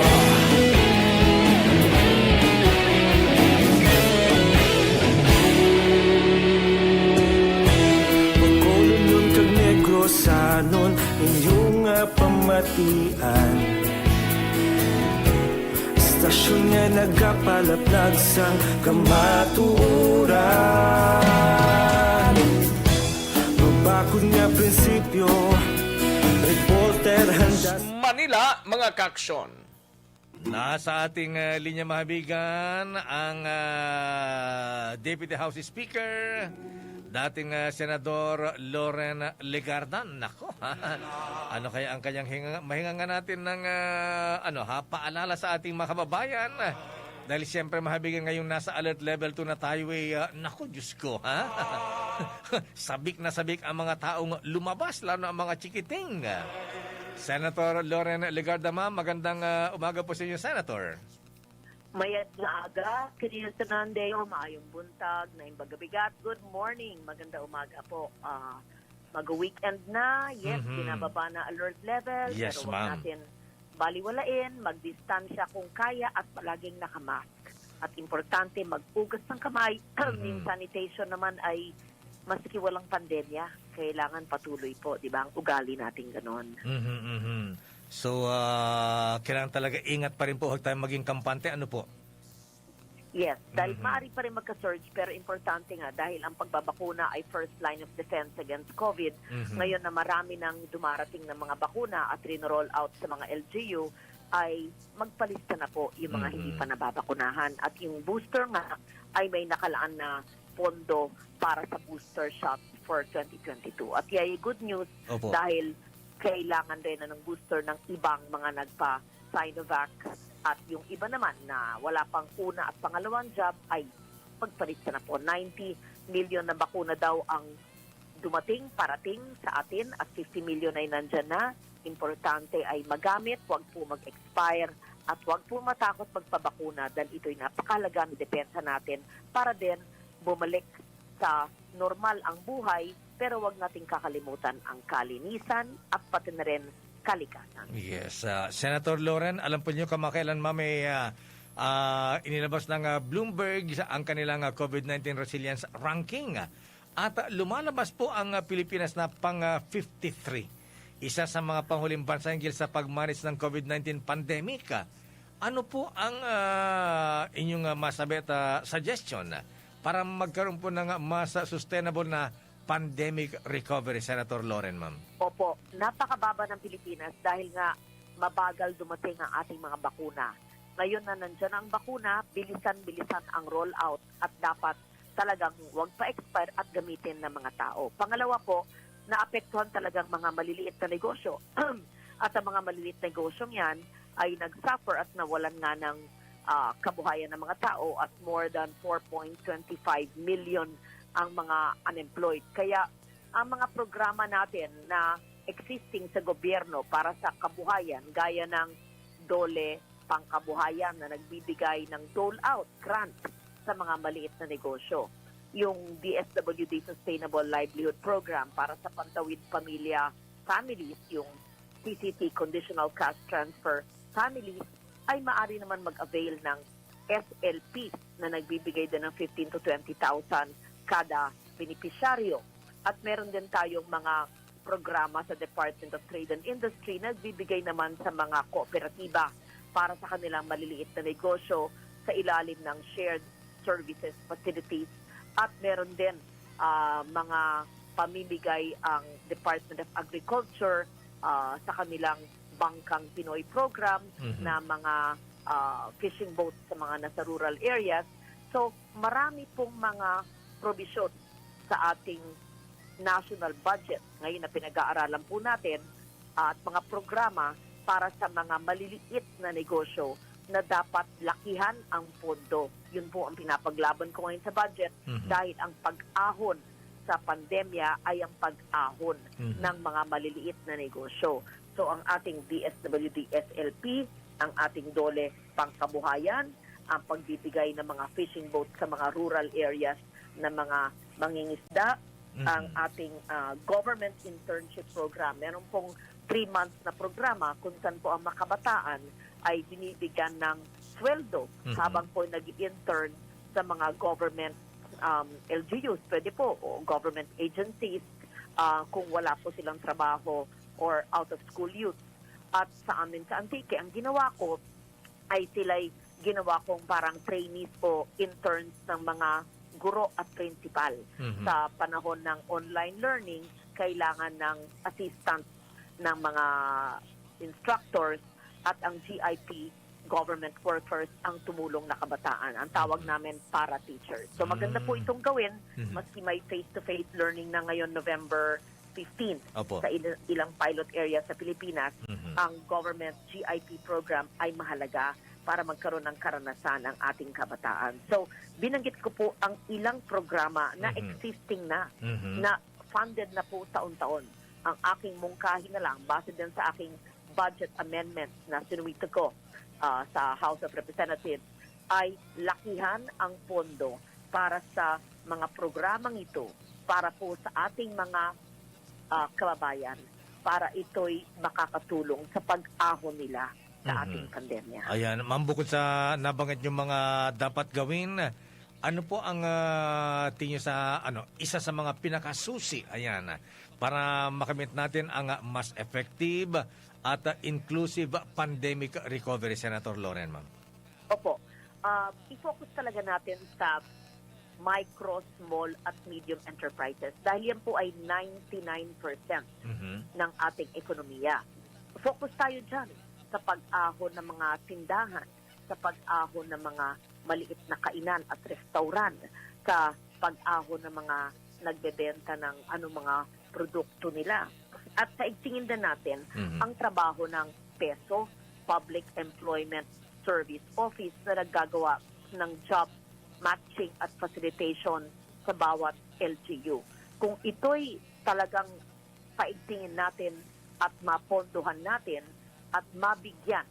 Bacolodnon kag Negrosanon, inyo nga pamatian. Istasyon nga nagapalaplag sang kamatuoran. Mabakod nga prinsipyo, reporter handa. Manila, mga kaaksyon. Nasa ating, ah, linya, mahabigan, ang, ah, Deputy House Speaker, dating, ah, Senador Loren Legarda. Nako, ano kaya ang kanyang hinga-, mahingangan natin ng, ah, ano, ha, paalala sa ating mga kababayan? Dahil siyempre, mahabigan, ngayong nasa alert level two na tayo, eh, ah, nako, Diyos ko, ha? Sabik na sabik ang mga taong lumabas, lalo na ang mga chikiting. Senator Loren Legarda, ma'am, magandang, ah, umaga po sa inyo, Senator. Mayad nga aga, Chris Fernandez, o maayong buntag, Naim Bagabigat. Good morning, maganda umaga po. Ah, mag-weekend na, yes, Mhm. binababa na alert level, Yes, pero wag ma'am. natin baliwalain, magdistansya kung kaya at palaging nakamask. At importante, maghugas ng kamay. Mhm. Yung sanitation naman ay, maski walang pandemya, kailangan patuloy po, di ba, ang ugali natin ganon. Mhm, mhm. So, ah, kailangan talaga ingat pa rin po, huwag tayong maging kampante, ano po? Yes, dahil Mhm. maaari pa rin magka-surge, pero importante nga dahil ang pagbabakuna ay first line of defense against COVID. Mhm. Ngayon na marami nang dumarating ng mga bakuna at rino-roll out sa mga L G U, ay magpalista na po yung mga Mhm. hindi pa nababakunahan. At yung booster nga ay may nakalaan na pondo para sa booster shot for twenty twenty-two. At yay, good news Opo. dahil kailangan rin na ng booster ng ibang mga nagpa-Sinovac at yung iba naman na wala pang una at pangalawang jab ay magpalista na po. Ninety million na bakuna daw ang dumating, parating sa atin at fifty million ay nandyan na. Importante ay magamit, huwag po mag-expire at huwag po matakot magpabakuna dahil ito'y napakahalaga na depensa natin para din bumalik sa normal ang buhay, pero huwag nating kakalimutan ang kalinisan at pati na rin kalikasan. Yes, ah, Senator Loren, alam po niyo kamakailan, ma'am, may ah, ah, inilabas ng ah, Bloomberg sa ang kanilang ah, COVID nineteen resilience ranking. At ah, lumalabas po ang ah, Pilipinas na pang ah, fifty-three. Isa sa mga panghuling bansa hinggil sa pag-manage ng COVID nineteen pandemic. Ah, Ano po ang ah, inyong ah, masabi at ah, suggestion para magkaroon po ng ah, mas ah, sustainable na pandemic recovery, Senator Loren, ma'am? Opo, napakababa ng Pilipinas dahil nga mabagal dumating ang ating mga bakuna. Ngayon na nandiyan ang bakuna, bilisan-bilisan ang rollout at dapat talagang huwag pa-expire at gamitin ng mga tao. Pangalawa po, naapektuhan talagang mga maliliit na negosyo. At ang mga maliliit na negosyong yan ay nag-suffer at nawalan nga ng ah, kabuhayan ng mga tao at more than four point twenty five million ang mga unemployed. Kaya ang mga programa natin na existing sa gobyerno para sa kabuhayan, gaya ng DOLE Pangkabuhayan na nagbibigay ng dole-out grant sa mga maliit na negosyo, yung D S W D Sustainable Livelihood Program para sa pantawid pamilya families, yung C C T Conditional Cash Transfer families, ay maaari naman mag-avail ng S L P na nagbibigay din ng fifteen to twenty thousand kada benepisyaryo. At meron din tayong mga programa sa Department of Trade and Industry na nagbibigay naman sa mga kooperatiba para sa kanilang maliliit na negosyo sa ilalim ng shared services facilities. At meron din ah, mga pamimigay ang Department of Agriculture ah, sa kanilang Bangkang Pinoy program Mhm. na mga ah, fishing boats sa mga nasa rural areas. So, marami pong mga probisyon sa ating national budget ngayon na pinag-aaralan po natin at mga programa para sa mga maliliit na negosyo na dapat lakihan ang pondo. Yun po ang pinapaglaban ko ngayon sa budget Mhm. dahil ang pag-ahon sa pandemya ay ang pag-ahon Mhm. ng mga maliliit na negosyo. So ang ating D S W D S L P, ang ating DOLE Pangkabuhayan, ang pagbibigay ng mga fishing boat sa mga rural areas ng mga mangingisda, Mhm. ang ating ah, government internship program. Meron pong three months na programa kung saan po ang makabataan ay binibigyan ng sweldo Mhm. habang po nag-intern sa mga government um, L G Us, pwede po, o government agencies, ah, kung wala po silang trabaho or out of school youth. At sa amin sa Antique, ang ginawa ko ay sila'y ginawa kong parang trainees o interns ng mga guro at principal. Mhm. Sa panahon ng online learning, kailangan ng assistance ng mga instructors at ang G I P government workers ang tumulong na kabataan. Ang tawag Mhm. namin para teachers. So maganda po Mm. itong gawin, Mhm. maski may face-to-face learning na ngayon, November fifteen, Opo. sa il- ilang pilot area sa Pilipinas, Mhm. ang government G I P program ay mahalaga para magkaroon ng karanasan ang ating kabataan. So, binanggit ko po ang ilang programa na Mhm. existing na, Mhm. na funded na po taon-taon. Ang aking mungkahi na lang, base din sa aking budget amendments na sinuwito ko ah, sa House of Representatives, ay lakihan ang pondo para sa mga programang ito para po sa ating mga ah, kababayan, para ito'y makakatulong sa pag-ahon nila sa Mhm. ating pandemya. Ayan, ma'am, bukod sa nabanggit yung mga dapat gawin, Ano po ang, ah, tingin niyo sa, ano, isa sa mga pinakasusi, ayan, ah, para makamit natin ang, ah, mas effective at, ah, inclusive pandemic recovery, Senator Loren, ma'am? Opo. Ah, i-focus talaga natin sa micro, small at medium enterprises dahil yan po ay ninety-nine percent Mhm. ng ating ekonomiya. Focus tayo dyan sa pag-ahon ng mga tindahan, sa pag-ahon ng mga maliit na kainan at restaurant, sa pag-ahon ng mga nagbebenta ng anong mga produkto nila. At sa igtingin din natin Mhm. ang trabaho ng PESO, Public Employment Service Office, na naggagawa ng job matching at facilitation sa bawat L G U. Kung ito'y talagang paigtingin natin at mapondohan natin at mabigyan,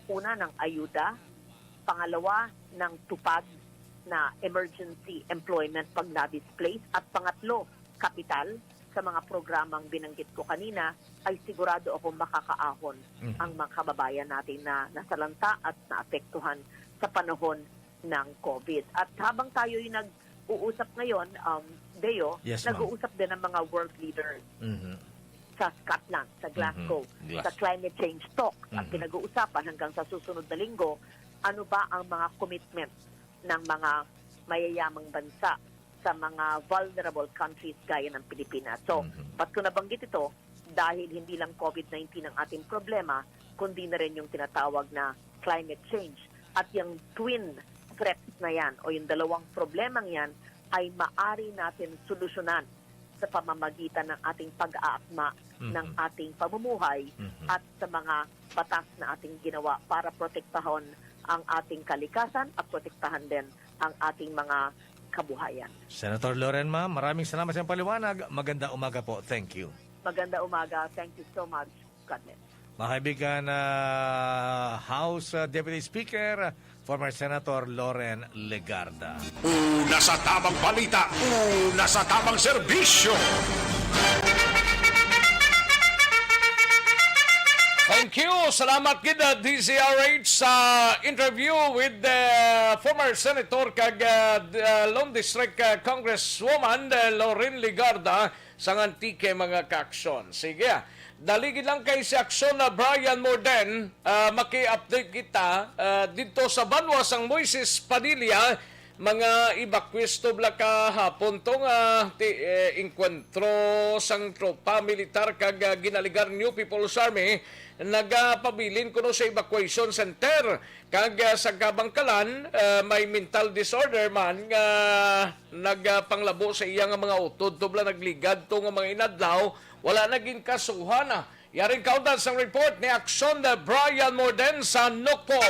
una, ng ayuda, pangalawa, ng TUPAD na emergency employment pag na-displace, at pangatlo, kapital sa mga programang binanggit ko kanina, ay sigurado ako makakaahon Mhm. ang mga kababayan natin na nasalanta at naapektuhan sa panahon ng COVID. At habang tayo'y nag-uusap ngayon, um, Deo, Yes, ma'am. nag-uusap din ang mga world leaders Mhm. sa Scotland, sa Mhm. Glasgow, Glasgow. sa climate change talks. Ang Mhm. pinag-uusapan hanggang sa susunod na linggo, ano ba ang mga commitments ng mga mayayamang bansa sa mga vulnerable countries gaya ng Pilipinas? So, Mhm. ba't ko nabanggit ito? Dahil hindi lang COVID nineteen ang ating problema, kundi na rin yung tinatawag na climate change. At yung twin threats na yan o yung dalawang problemang yan ay maari natin solusyonan sa pamamagitan ng ating pag-aakma Mhm. ng ating pamumuhay Mhm. at sa mga batas na ating ginawa para protektahon ang ating kalikasan at protektahan din ang ating mga kabuhayan. Senator Loren, ma'am, maraming salamat sa iyong paliwanag. Maganda umaga po. Thank you. Maganda umaga. Thank you so much. God bless. Mga kaibigan, ah, House, ah, Deputy Speaker, former Senator Loren Legarda. Una sa tamang balita, una sa tamang serbisyo. Thank you. Salamat gid, ah, D Z R H, sa interview with the former Senator kag, ah, d-, ah, Lone District, ah, Congresswoman, ah, Loren Legarda sang Antique, mga ka-aksyon. Sige, ah. Dali gid lang kay si Aksyon na Brian Morden, ah, maki-update kita, ah, didto sa banwa sang Moises Padilla, mga evacuees tubla kahapon to nga ti-, eh, engkwentro sang tropa militar kag, ah, ginaligar New People's Army nagapabilin kuno sa evacuation center. Kag, ah, sa kabangkalan, ah, may mental disorder man nga nagapanglabo sa iya nga mga utod tubla nagligad to nga mga inadlaw, wala na ginkasuhan, ah. Yaring kaundan sang report ni Aksyon na Brian Morden sa Nocpo.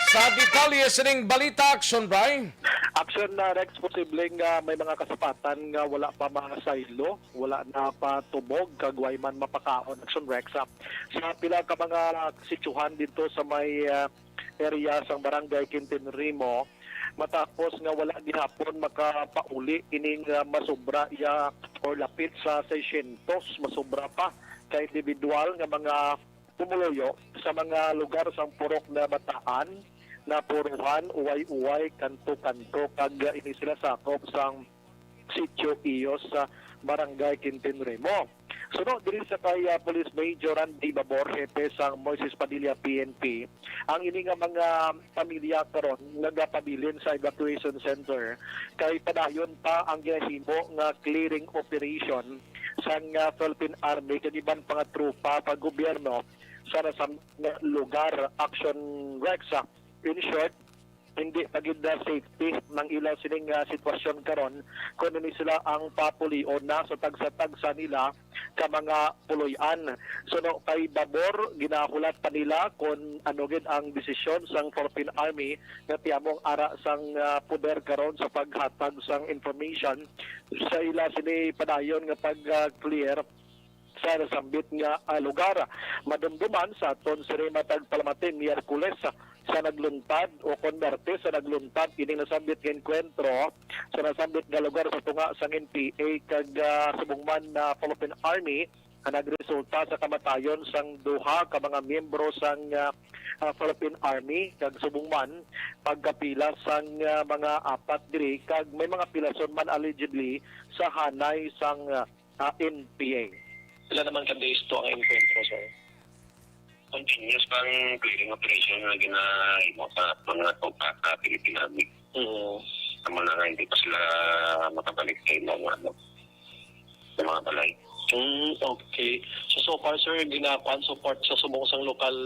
Sa detalye sining balita, Aksyon, Bri. Aksyon na, Rex, posibleng, ah, may mga kasapatan nga wala pa masaylo, wala na patubog, kag way man mapakaon, Aksyon, Rex, ah. Sa pila ka mga sityohan dito sa may, ah, area sang Barangay Quintin Rimo, matapos nga wala gihapon makapauli ining, ah, masobra iya or lapit sa seiscientos, masobra pa ka individual nga mga pumuluyo sa mga lugar sang Purok na Bataan, Napuruhan, Uway-Uway, Kanto-Kanto, kag, ah, ini sila sakop sang Sitio Iyos sa Barangay Quintin Rimo. Suno diri sa kay, ah, Police Major Randy Babor, hepe sang Moises Padilla P N P, ang ini nga mga pamilya karon nagapabilin sa evacuation center kay padayon pa ang ginahimo nga clearing operation sang, ah, Philippine Army kag iban pa nga tropa pa gobyerno sa nasam nga lugar. Action Rex, ah, in short, hindi pa gid na safety ang ila sining, ah, sitwasyon karon, kun ini sila ang papulion na sa tagsa-tagsa nila ka mga puloy-an. Suno kay Babor, ginahulat pa nila kon ano gid ang desisyon sang Philippine Army nga ti amo ang ara sang, ah, poder karon sa paghatag sang information sa ila sini padayon nga pag, ah, clear sa nasambit nga, ah, lugar. Madumduman sa aton sini matag palamating Miyerkules sa nagluntad o kon Martes sa nagluntad ining nasambit nga enkwentro sa nasambit nga lugar sa tunga sang N P A kag, ah, subong man na Philippine Army nga nagresulta sa kamatayon sang duha ka mga miyembro sang, ah, ah, Philippine Army, kag subong man pagkapila sang, ah, mga apat diri, kag may mga pilason man allegedly sa hanay sang, ah, ah, N P A. Pila naman ka days to ang enkwentro, sir? Continuous pang clearing operation nga ginahimo sa mga tropa sa Philippine Army. Mm. Tama na nga, hindi pa sila makabalik sa ilang, ano, sa mga balay. Mm, okay. So, so far, sir, ginakuan support sa subong sang local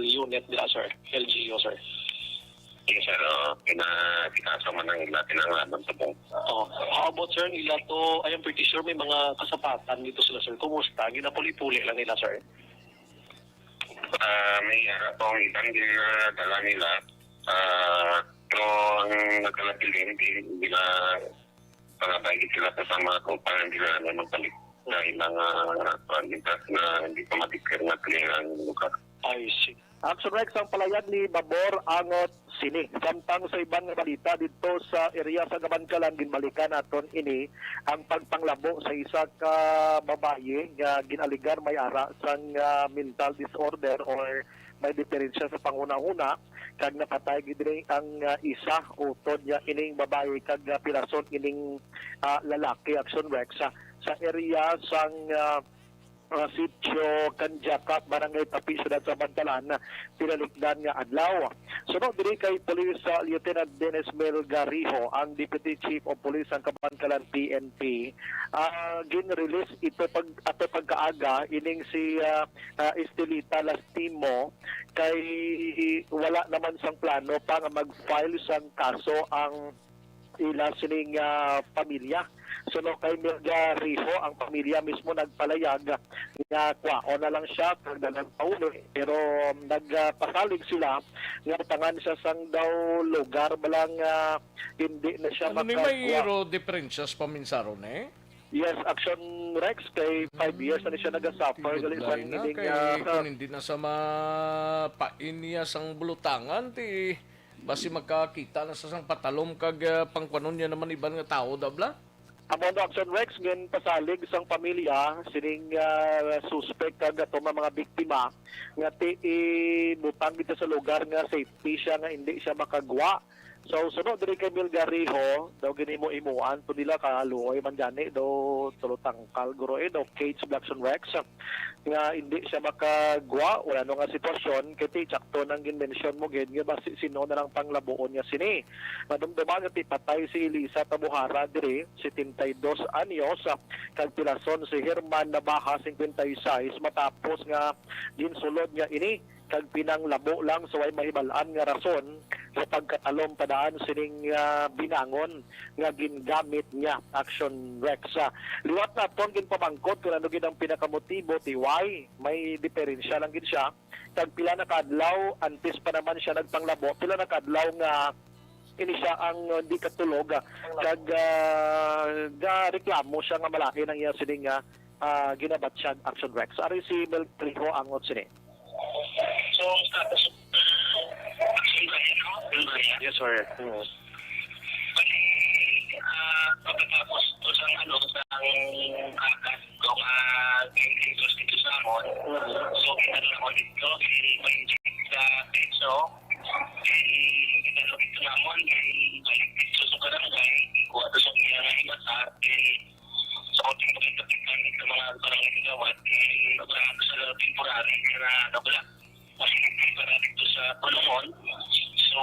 unit diha, sir? L G U, sir? Yes, sir. Oo. Pina-, pinasa man ang ila, pinangalaman sa buong. Oh, how about, sir, nila to? I am pretty sure may mga kasapatan dito sila, sir. Kumusta? Ginapuli-puli lang nila, sir? Ah, may ara pa ang ilang ginadala nila. Ah, pero ang nagkalabilin, di, di na pangabay sila sa mga tropa nga hindi na naman magpalit sa ilang, ah, pagitas na hindi pa ma-declare nga clear ang lugar. I see. Action Rex, ang palayag ni Babor Angot sini. Samtang sa iban nga balita didto sa area sa Kabankalan, ginbalikan naton ini ang pagpanglabo sa isa ka babayi nga gin-alegar may ara sang, ah, mental disorder or may diferensya sa panghunahuna, kag napatay gid diri ang, ah, isa utod niya ining babayi kag, ah, pilason ining, ah, lalaki, Action Rex, sa, sa area sang, ah, ah, Sitio Kanjakap, Barangay Tapi, Syudad sa Kabankalan, tinalikdan nga adlaw. Suno diri kay Police, ah, Lieutenant Dennis Melgarijo, ang Deputy Chief of Police sang Kabankalan P N P, ah, gin-release ito pag, ato pagkaaga ining si, ah, ah, Estelita Lastimo kay wala naman sang plano pa nga mag-file sang kaso ang ila sining, ah, pamilya. Suno kay Melgarijo, ang pamilya mismo nagpalayag nga kwaon na lang siya kag dalan pauli, pero nagpasalig sila nga butangan siya sang daw lugar bala nga hindi na siya Ano ni may makagwa. Iro diferensya sa paminsaron, eh? Yes, Action Rex, kay five years na ni siya nagasuffer gali sa Tibudlay na, ining, kay ah, kung hindi na sa mapainya sang bulutangan, ti basi magkakita na sa sang patalom kag, ah, pangkuanon niya naman iban nga tawo, dabla? Amo na, Action Rex, ginpasalig sang pamilya sining, ah, suspek kag ato nga mga biktima nga ti ibutang dito sa lugar nga safety siya, nga hindi siya makagwa. So, suno diri kay Melgarijo, daw ginhimo-himuan to nila, kaluoy man gani, daw tulo tangkal, guro, eh, daw cage, Action Rex, nga hindi siya makagwa, wala no nga sitwasyon, kay ti, tsakto nang ginmensyon mo gid, nga basi sino na lang panglabuon niya sini. Madumduman nga ti patay si Elisa Tabuhara diri, setenta y dos anyos, kag pilason si Herman Nabaha, cincuenta y seis, matapos nga ginsulod niya ini kag pinanglabo lang sa way mahibal-an nga rason sa pagkatalom padaan sining, ah, binangon nga gingamit niya, Action Rex. Ah, liwat naton ginpamangkot kung ano gid ang pinakamotibo ti why may diferensya lang gid siya kag pila na ka adlaw antes pa naman siya nagpanglabo, pila na ka adlaw nga ini siya ang, uh, di katulog, ah, kag, ah, gareklamo siya nga malain ang iya sining nga, ah, ginabatyag, Action Rex. Ari si Melgarijo angot sini. So, status, Action Brian, no? Action Brian. Yes, sir. Mm. Bali, ah, pagkatapos to sa, ano, sa akat, to, ah, twenty dito sa amon. Mm. So, kita na ako dito, may sa peso. Kay ginalugit ko namon, kay balik dito sa barangay, kuha to sa iya nga iba sa atin. Sa konting pagkakita sa mga barangay kagawad, kay nagbarado sa temporary, kaya na, ano pala, facility para dito sa Pulungon. So,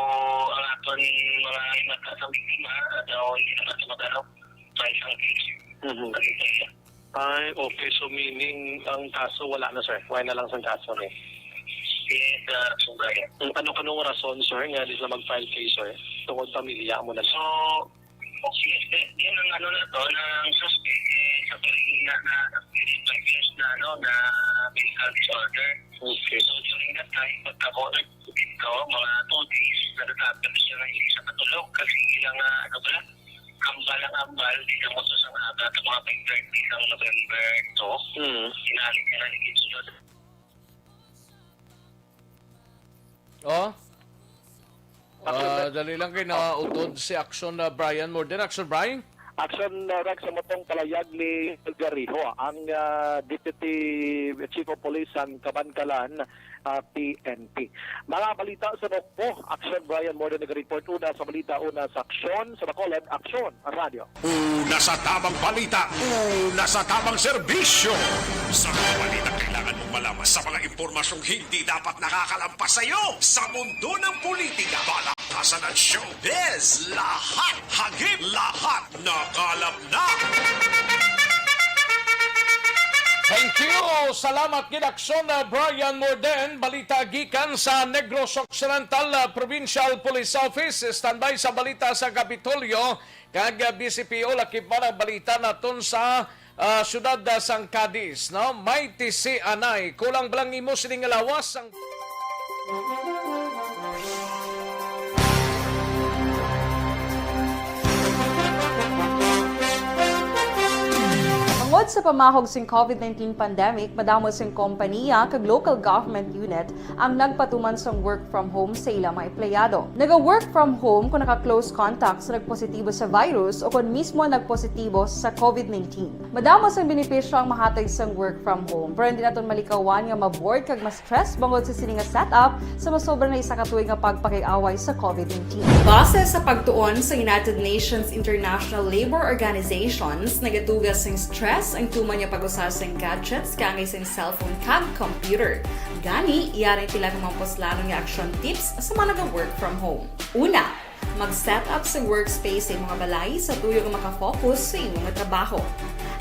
ang aton mga imata sa biktima, daw hindi naman sa Tagalog, sa isang case. Mhm. Sa Bisaya. Ay, okay. So, meaning, ang kaso wala na, sir? Wala na lang sa kaso, eh? Yes, ah, sugaya. Ang ano kanong rason, sir, nga di sila mag-file case, sir? Tungod pamilya mo na, sir? So, yes, eh, yan ang ano na to, na ang suspect, eh, sa Pilipinas na, na five years na, ano, na mental disorder. Okay. So, during that time, pagkabo dito, mga two days, natatapos siya ng isa katulog kasi ilang, ah, ano pala, hambal ang hambal, di na mo sa aga, sa mga five thirty ng November two, Hmm. Sinali ka na ni Kitsuno. Oh? Action, Ah, Brian. Dali lang kay nautod si Action, ah, Brian. More than Action, Brian? Action, uh, Rex, sa matong palayag ni Gariho, ang, uh, Deputy Chief of Police sang Kabankalan, uh, P N P. Mga balita sa Nokpo, Action Brian Morden nag-report una sa balita, una sa Aksyon, sa Bacolod, Aksyon Radyo. Una sa tamang balita, una sa tamang serbisyo. Sa mga balita kailangan mong malaman, sa mga impormasyong hindi dapat nakakalampas sa iyo, sa mundo ng politika, balakasan at showbiz, lahat hagip, lahat nakalap na. Thank you. Salamat gid, Aksyon, uh, Brian Morden. Balita gikan sa Negros Occidental, uh, Provincial Police Office. Standby sa balita sa Kapitolyo kag, uh, B C P O. Lakip man ang balita naton sa, uh, siyudad, uh, sang Cadiz, no? May tisi anay. Kulang ba lang imo sining lawas ang Tungod sa pamahog sing COVID nineteen pandemic, madamo sing kompaniya kag local government unit ang nagpatuman sang work from home sa ila mga empleyado. Naga-work from home kung naka-close contact sa nagpositibo sa virus o kon mismo nagpositibo sa COVID nineteen. Madamo sang benepisyo ang mahatag sang work from home, pero hindi naton malikawan nga ma-bored kag ma-stress bangod sa sini nga setup sa masobra na isa ka tuig nga pagpakig-away sa COVID nineteen. Base sa pagtuon sa United Nations International Labor Organizations, nagatuga sing stress ang tuman nga pag-usa sing gadgets kaangay sing cellphone kag computer. Gani, yari ang pila ka mga puslanon nga action tips sa mga naga-work from home. Una, mag-set up sa workspace sa imong balay sa tuyo nga makafocus sa imong trabaho.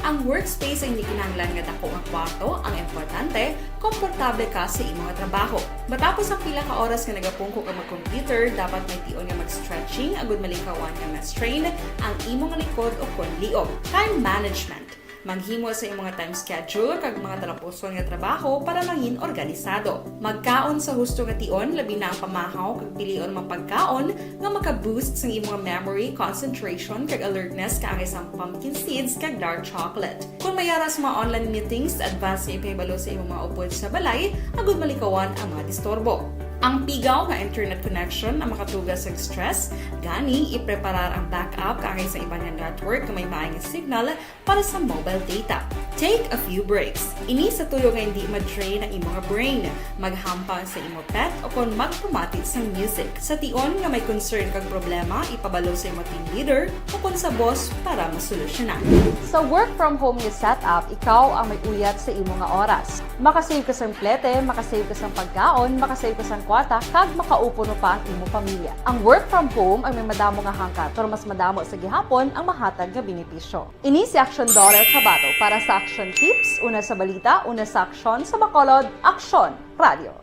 Ang workspace ay hindi kinahanglan nga dako nga kwarto, ang importante, komportable ka sa imong trabaho. Matapos ang pila ka oras nga nagapungko ka mag-computer, dapat may tion nga mag-stretching agud malikawan nga ma-strain ang imong likod o kon liog. Time management. Maghimo sa imong time schedule kag mga talapuson nga trabaho para mangin organisado. Magkaon sa husto nga tion, labi na ang pamahaw kag pilion mga pagkaon nga maka-boost sang imong memory, concentration, kag alertness kaangay sang pumpkin seeds kag dark chocolate. Kung may ara sa mga online meetings, advance nga ipahibalo sa imong mga upod sa balay agud malikawan ang mga disturbo. Ang pigaw nga internet connection ang makatuga sa stress, gani ipreparar ang backup kaangay sa iban nga network nga may maayong signal para sa mobile data. Take a few breaks. Ini sa tuyo nga hindi ma-drain ang imo nga brain. Maghampang sa imo pet o kon magpamati sang music. Sa tion nga may concern kag problema, ipabalo sa imo team leader o kon sa boss para masolusyonan. Sa work from home nga setup, ikaw ang may uyat sa imo nga oras. Makasave ka sang plete, makasave ka sang pagkaon, makasave ka sang kwarta, kag makaupuno pa ang imo pamilya. Ang work from home ang may madamo nga hangkat, pero mas madamo sa gihapon ang mahatag nga benepisyo. Ini si Action Daughter Kabato para sa Action Tips, una sa balita, una sa aksyon, sa Bacolod, Aksyon Radio.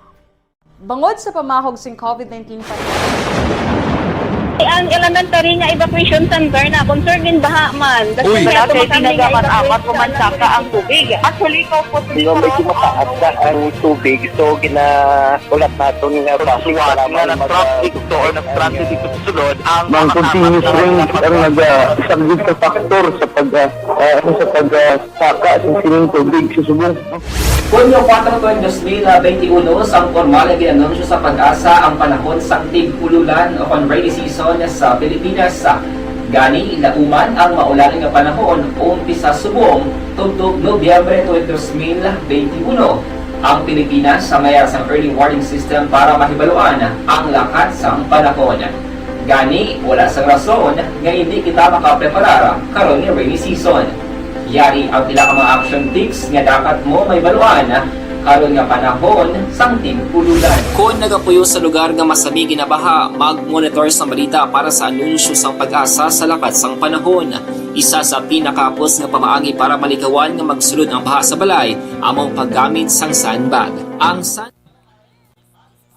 Bangod sa pamahog sing COVID nineteen pandemic, ang elementary nga evacuation center na concerned din baha man. Uy, wala kay tinaga man apat o man saka ang tubig. Actually, ikaw po, di ba, medyo mataas na ang tubig. So, ginaulat naton nga traffic nga nag-traffic to or nag-transit dito sa sulod ang mga continuous rain ang nag-, ah, saglit sa factor sa pag, ah, ah, ano, sa pag, ah, saka sa sining tubig sa subong. Hunyo kuwatro, dos mil benti uno, sang pormal nga gin-anunsyo sa PAGASA ang panahon sang tig-ululan o kon rainy season sa Pilipinas. Gani, lauman ang maulan nga panahon umpisa subong tubtob Nobyembre twenty, dos mil benti uno. Ang Pilipinas may ara sang early warning system para mahibaluan ang lakat sang panahon. Gani, wala sang rason nga hindi kita makapreparar karon nga rainy season. Yari ang pila ka mga action tips nga dapat mo mahibaluan karon nga panahon sang tig-ululan. Kon nagapuyo sa lugar nga masami ginabaha, mag-monitor sang balita para sa anunsyo sang PAGASA sa lakat sang panahon. Isa sa pinakahapos nga pamaagi para malikawan nga magsulod ang baha sa balay amo ang paggamit sang sandbag. Ang sand-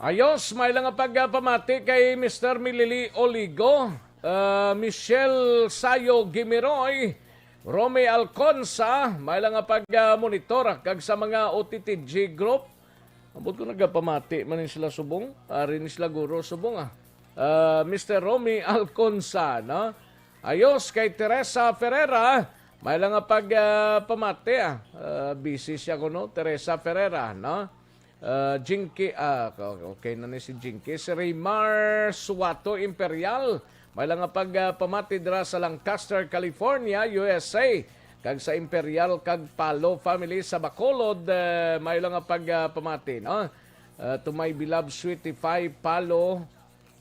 Ayos, may lang nga pagpamati kay Mister Milili Oligo, ah, Michelle Sayo Gimiroy, Romy Alconsa, may lang nga pag-, ah, monitor, ah, kag sa mga O T T G group. Ambot ko nagapamati man ni sila subong, ari ni sila guro subong, ah. Ah, Mister Romy Alconsa, no? Ayos, kay Teresa Ferreira, may lang nga pag, ah, pamati, ah. Ah, busy siya kuno, Teresa Ferreira, no? Ah, Jinky, ah, okay na ni si Jinky. Si Raymar Suato Imperial, May lang nga pag, ah, pamati dira sa Lancaster, California, U S A. Kag sa Imperial kag Palo family sa Bacolod, eh, may lang nga pag, ah, pamati, no? Ah, to my beloved sweetie Pie Palo,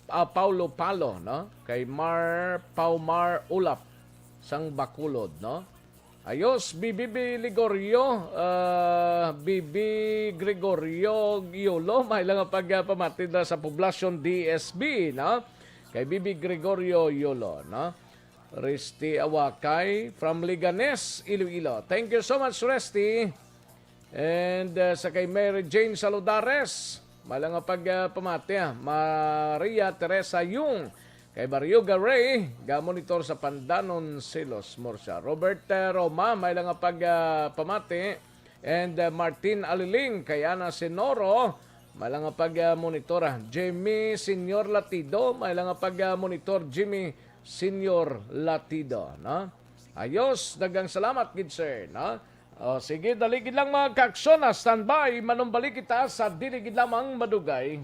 ah, Paulo Palo, no? Kay Mar, Paumar Ulap sang Bacolod, no? Ayos, B B B Ligorio, ah, B B Gregorio Yolo, may lang nga pag, ah, pamati na sa Poblacion D S B, no? Kay B B Gregorio Yolo, no? Resty Awakay from Leganes, Iloilo. Thank you so much, Resty. And, uh, sa kay Mary Jane Saludares, may lang nga pag, uh, pamati, ah. Maria Teresa Yung, kay Barrio Garay, ga-monitor sa Pandanon, Silos, Murcia. Robert, uh, Roma, may lang nga pag, uh, pamati. And, uh, Martin Aliling, kay Ana Senoro, may lang nga pag, uh, monitor, ah. Jimmy Senior Latido, may lang nga pag, uh, monitor, Jimmy Senior Latido, no? Ayos, daghang salamat gid, sir, no? O, sige, dali gid lang, mga kaaksyon, ah, standby, manumbalik kita sa dili gid lamang madugay.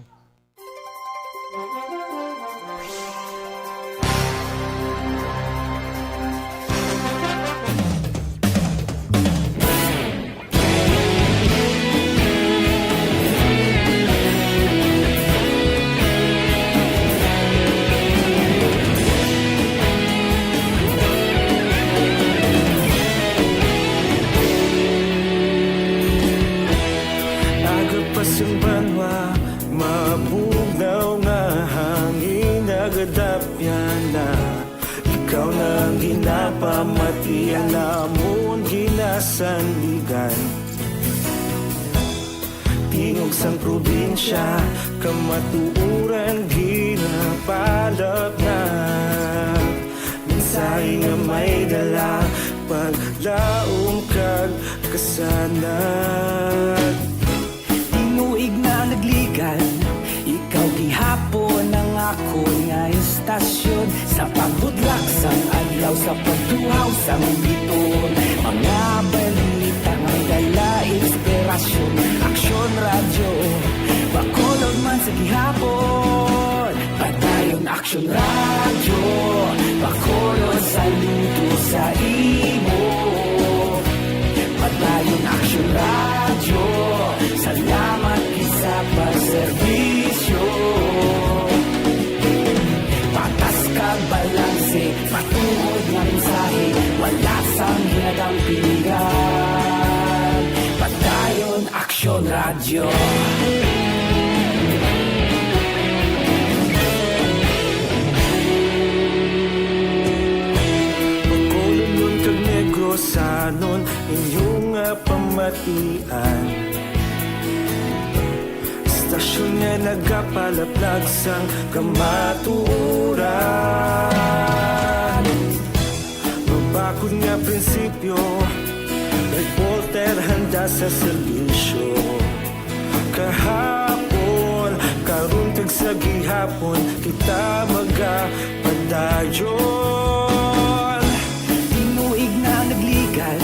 Aga pa sang banwa, mabugnaw nga hangin nagadapyan na. Ikaw na ang ginapamati, ang amon ginasandigan. Tingog sang probinsya, kamatuoran ginapalapnag. Mensahe nga may dala, paglaom kag kasanag. Tinuig na nagligad, ikaw gihapon ang akon nga istasyon. Sa pagbudlak sang adlaw, sa pagtuhaw sang biton, mga balita nga may dala inspirasyon. Aksyon Radyo, Bacolod man sa gihapon. Padayon Aksyon Radyo, Bacolod, saludo sa imo. Padayon Aksyon Radyo, salamat gid sa pagserbisyo. Patas kag balanse, matuod nga mensahe, wala sang ginadampigan. Padayon Aksyon Radyo. Bacolod kag Negrosanon, inyo nga pamatian. Istasyon nga nagapalaplag sang kamatuoran. Mabakod nga prinsipyo, reporter handa sa serbisyo. Kahapon, karon kag sa gihapon, kita magapadayon. Tinuig na nagligad,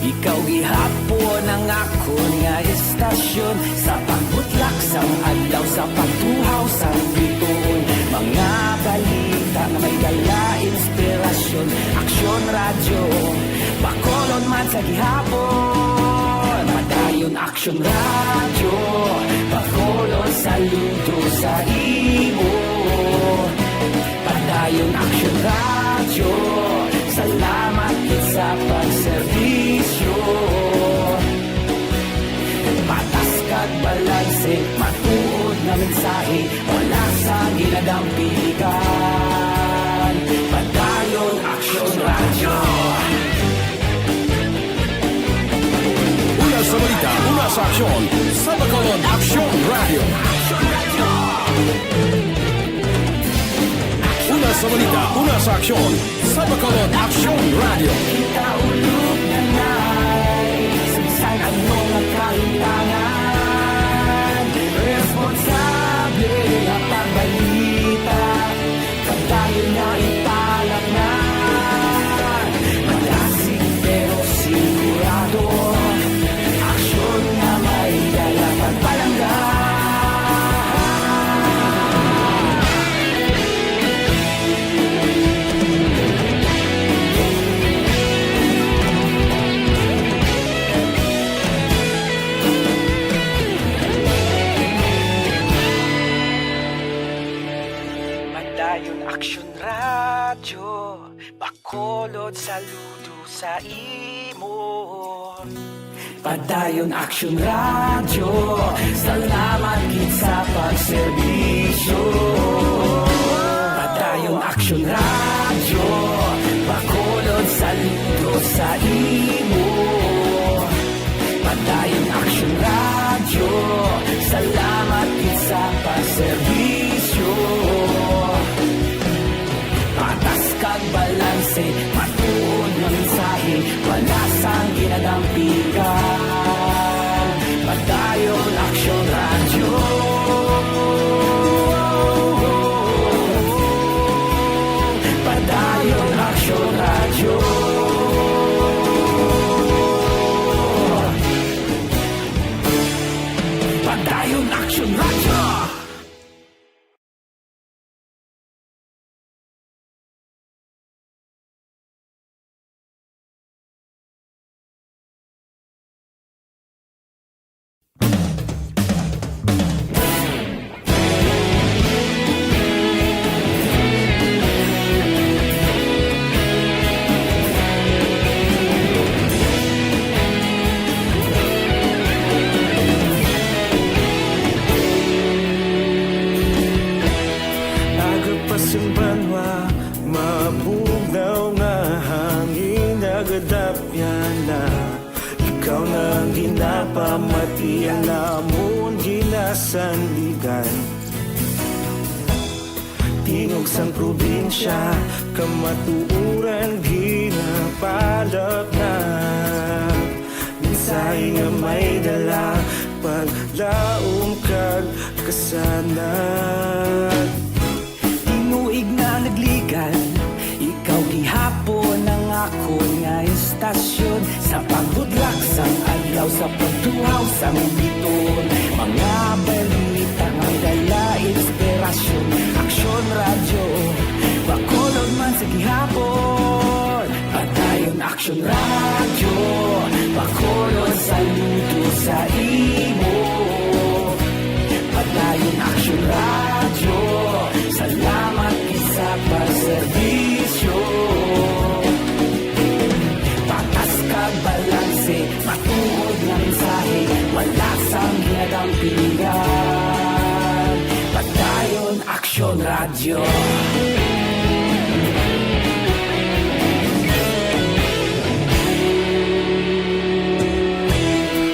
ikaw gihapon ang akon nga istasyon. Sa pagbutlak sang adlaw, sa pagtuhaw sang bituon, mga balita nga may dala inspirasyon. Aksyon Radyo, Bacolod man sa gihapon. Padayon Aksyon Radyo, Bacolod, saludo sa imo. Padayon Aksyon Radyo, salamat gid sa pagserbisyo. Patas kag balanse, matuod nga mensahe, wala sa ginadampigan. Padayon Aksyon Radyo. Una sa balita, una sa aksyon, sa Bacolod Aksyon Radyo. Una sa balita, una sa aksyon, sa Bacolod Aksyon Radyo. Kita ulog na na'y saysay ang mga kahitangan. Responsable ang pagbalita, padayon nga ipalapngan. Malasig pero sigurado, aksyon nga may dala pagpalangga. Dot saludo sa imo. Padayon Aksyon Radyo, salamat gid sa pagserbisyo. Padayon Aksyon Radyo, Bacolod, saludo sa imo. Padayon Aksyon Radyo, salamat gid sa pagserbisyo. Patas kag balanse, matuod nga mensahe, wala sang ginadampigan. Padayon Aksyon Radyo. Padayon Aksyon Radyo. Padayon Aksyon Radyo. Aga pa sing banwa, mabugnaw nga hangin nagadapyan na. Ikaw na ang ginapamati, ang amon ginasandigan. Tingog sang probinsya, kamatuoran ginapalapnag. Mensahe nga may dala, paglaom kag kasanag. Tinuig na nagligan, ikaw gihapon ang akon nga istasyon. Sa pagbudlak sang adlaw, sa pagtuhaw sang biton, mga balita nga may dala inspirasyon. Aksyon Radyo, Bacolod man sa gihapon. Padayon Aksyon Radyo, Bacolod, saludo sa imo. Padayon Aksyon Radyo, salamat gid sa pagserbisyo. Patas kag balanse, matuod nga mensahe, wala sang ginadampigan. Padayon Aksyon Radyo.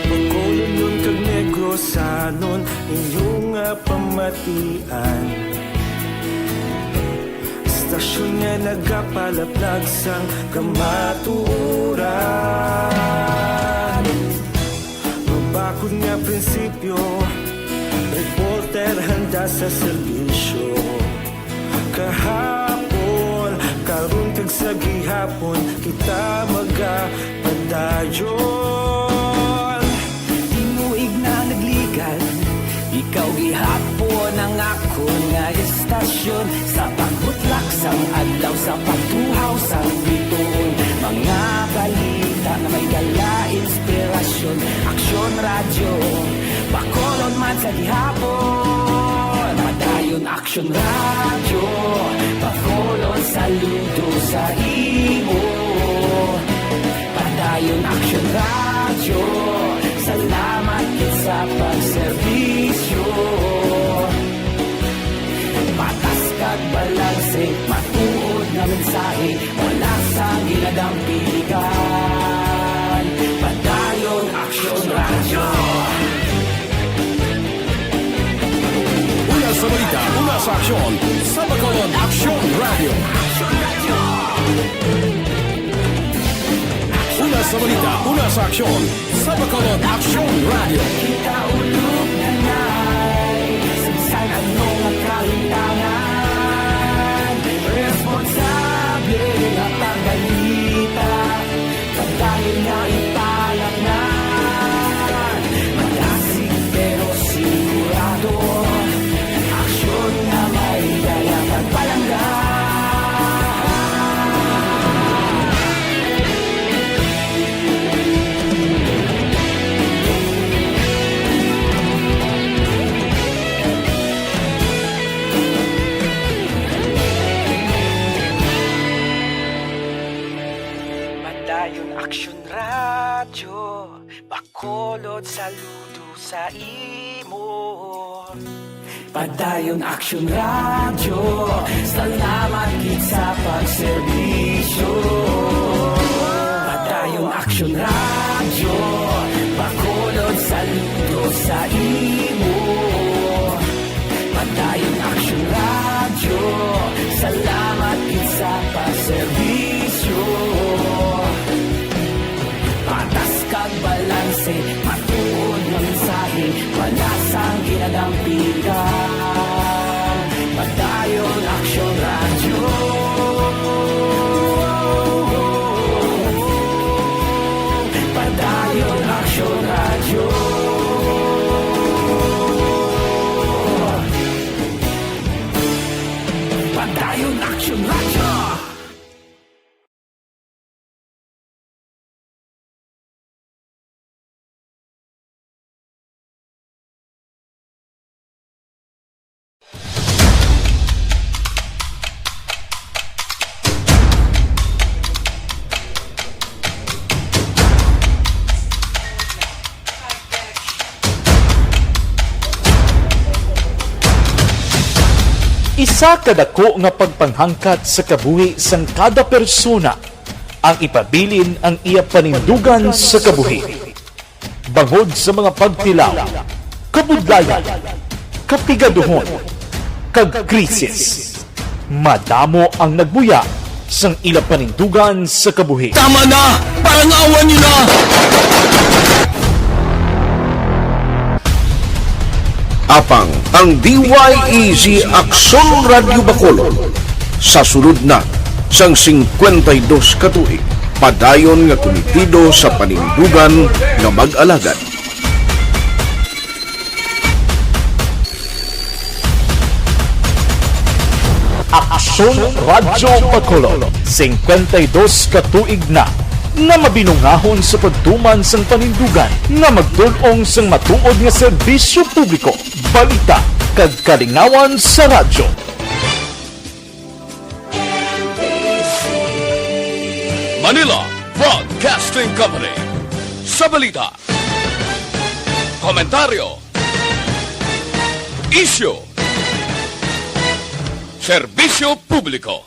Bacolodnon kag Negrosanon, inyo nga pamatian. Istasyon nga nagapalaplag sang kamatuoran. Mabakod nga prinsipyo, reporter handa sa serbisyo. Kahapon, karon kag sa gihapon, kita magapadayon. Tinuig na nagligan, ikaw gihapon ang akon nga istasyon. Sa pagbutlak sang adlaw, sa pagtuhaw sang biton, mga balita nga may dala inspirasyon. Aksyon Radyo, Bacolod man sa gihapon. Padayon Aksyon Radyo, Bacolod, saludo sa imo. Padayon Aksyon Radyo, salamat gid sa pagserbisyo. Patas kag balanse, matuod nga mensahe, wala sang ginadampigan. Padayon Aksyon Radyo. Una sa balita, una sa aksyon, sa Bacolod Aksyon Radyo. Una sa balita, una sa aksyon, sa Bacolod Aksyon Radyo. Kita ulog na nay, sa bisan ano nga kahitangan, responsable nga pagbalita, pagdayon nga ipalapnan. Madasig pero sigurado, aksyon nga may dala pagpalangga. Dayon Aksyon Radyo, Bacolod, saludo sa imo. Padayon Aksyon Radyo, salamat gid sa pagserbisyo. Padayon Aksyon Radyo, Bacolod, saludo sa imo. Padayon Aksyon Radyo, salamat gid sa pagserbisyo. Patas kag balanse, matuod nga mensahe, wala sang ginadampigan. Padayon Aksyon Radyo. Padayon Aksyon Radyo. Padayon Aksyon Radyo. Isa ka dako nga pagpanghangkat sa kabuhi sang kada persona ang ipabilin ang iya panindugan sa kabuhi. Bangod sa mga pagtilaw, kabudlayan, kapigaduhon, kag krisis, madamo ang nagbuya sang ila panindugan sa kabuhi. Tama na! Parangawan niyo na! Apang ang D Y E Z Aksyon Radyo Bacolod sa sulod na sang singkwenta y dos ka tuig, padayon nga kumitido sa panindugan nga mag-alagad. Aksyon Radyo Bacolod, singkwenta y dos ka tuig na nga mabinungahon sa pagtuman sang panindugan nga magdul-ong sang matuod nga serbisyo publiko, balita, kag kalingawan sa radyo. Manila Broadcasting Company. Sa balita, komentaryo, isyu, serbisyo publiko.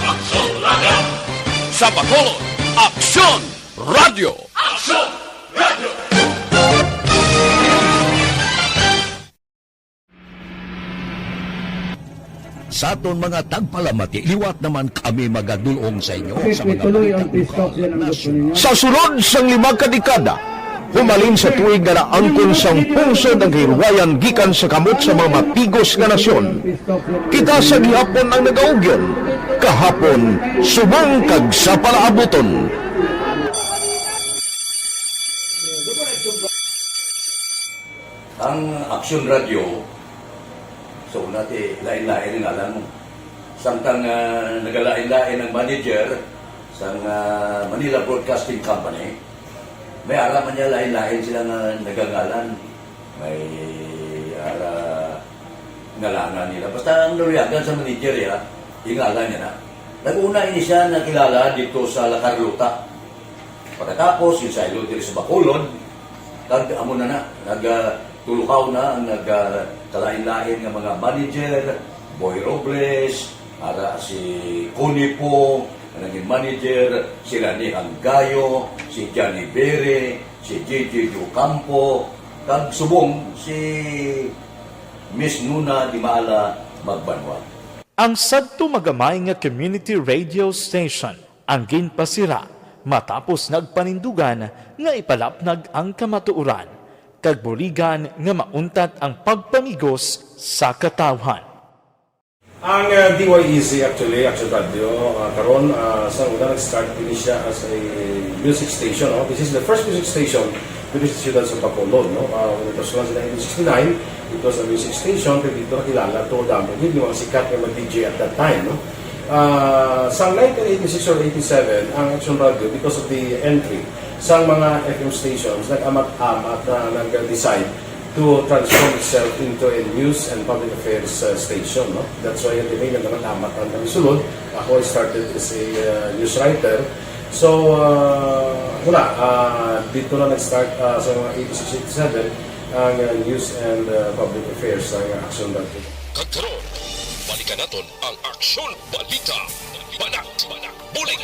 Aksyon Radyo. Sa Bacolod, Aksyon Radyo. Aksyon Radyo. Sa aton mga tagpalamati, liwat naman kami magadul-ong sa inyo sa mga balita lokal, nasyonal. Sa sulod sang lima ka dekada, humalin sa tuig nga naangkon sang pungsod ang kahilwayan gikan sa kamot sa mga mapigos nga nasyon, kita sa gihapon ang nagaugyon, kahapon, subong kag sa palaabuton. Ang Aksyon Radyo, sa una ti lain-lain ang ngalan mo. Samtang, ah, nagalain-lain ang manager sang, ah, Manila Broadcasting Company, may ara man niya lain-lain sila nga nagangalan. May ara ngalangan nila. Basta ang naluyagan sa manager, ya, ingalan niya na. Nag-una ini siya nakilala dito sa La Carlota. Pagkatapos, yung saylo diri sa Bacolod, kag amo na na, nag, ah, tulukaw na ang nag, ah, kalain-lain nga mga manager, Boy Robles, ara si Connie Poo, nga naging manager, si Rani Hanggayo, si Johnny Bere, si J J Ocampo, kag subong si Miss Nuna Dimala Magbanwa. Ang sadto magamay nga community radio station ang ginpasira matapos nagpanindugan nga ipalapnag ang kamatuoran kag buligan nga mauntat ang pagpamigos sa katawhan. Ang, ah, D Y E Z actually, Action Radio, ah, karon, ah, sa una nag-start ini siya as a music station, no? This is the first music station dito sa siyudad sa Bacolod, no? Ah, when it was launched in nineteen sixty-nine, it was a music station, pero dito nakilala to, damo gid yung mga sikat nga mga D J at that time, no? Ah, sa nineteen eighty-six or eighty-seven, ang Action Radio, because of the entry sa mga F M stations, nag-amat-amat na nag-decide to transform itself into a news and public affairs, uh, station, no? That's why yung tinignan naman, amat ang kami sulod. Ako, I started as a, uh, news writer. So, ah, wala. Ah, dito na nag-start, ah, sa mga eighty-six eighty-seven ang, ah, News and, ah, Public Affairs sa, ah, Aksyon dot com. Kag karon, balikan naton ang Aksyon Balita. Banat, Bulig.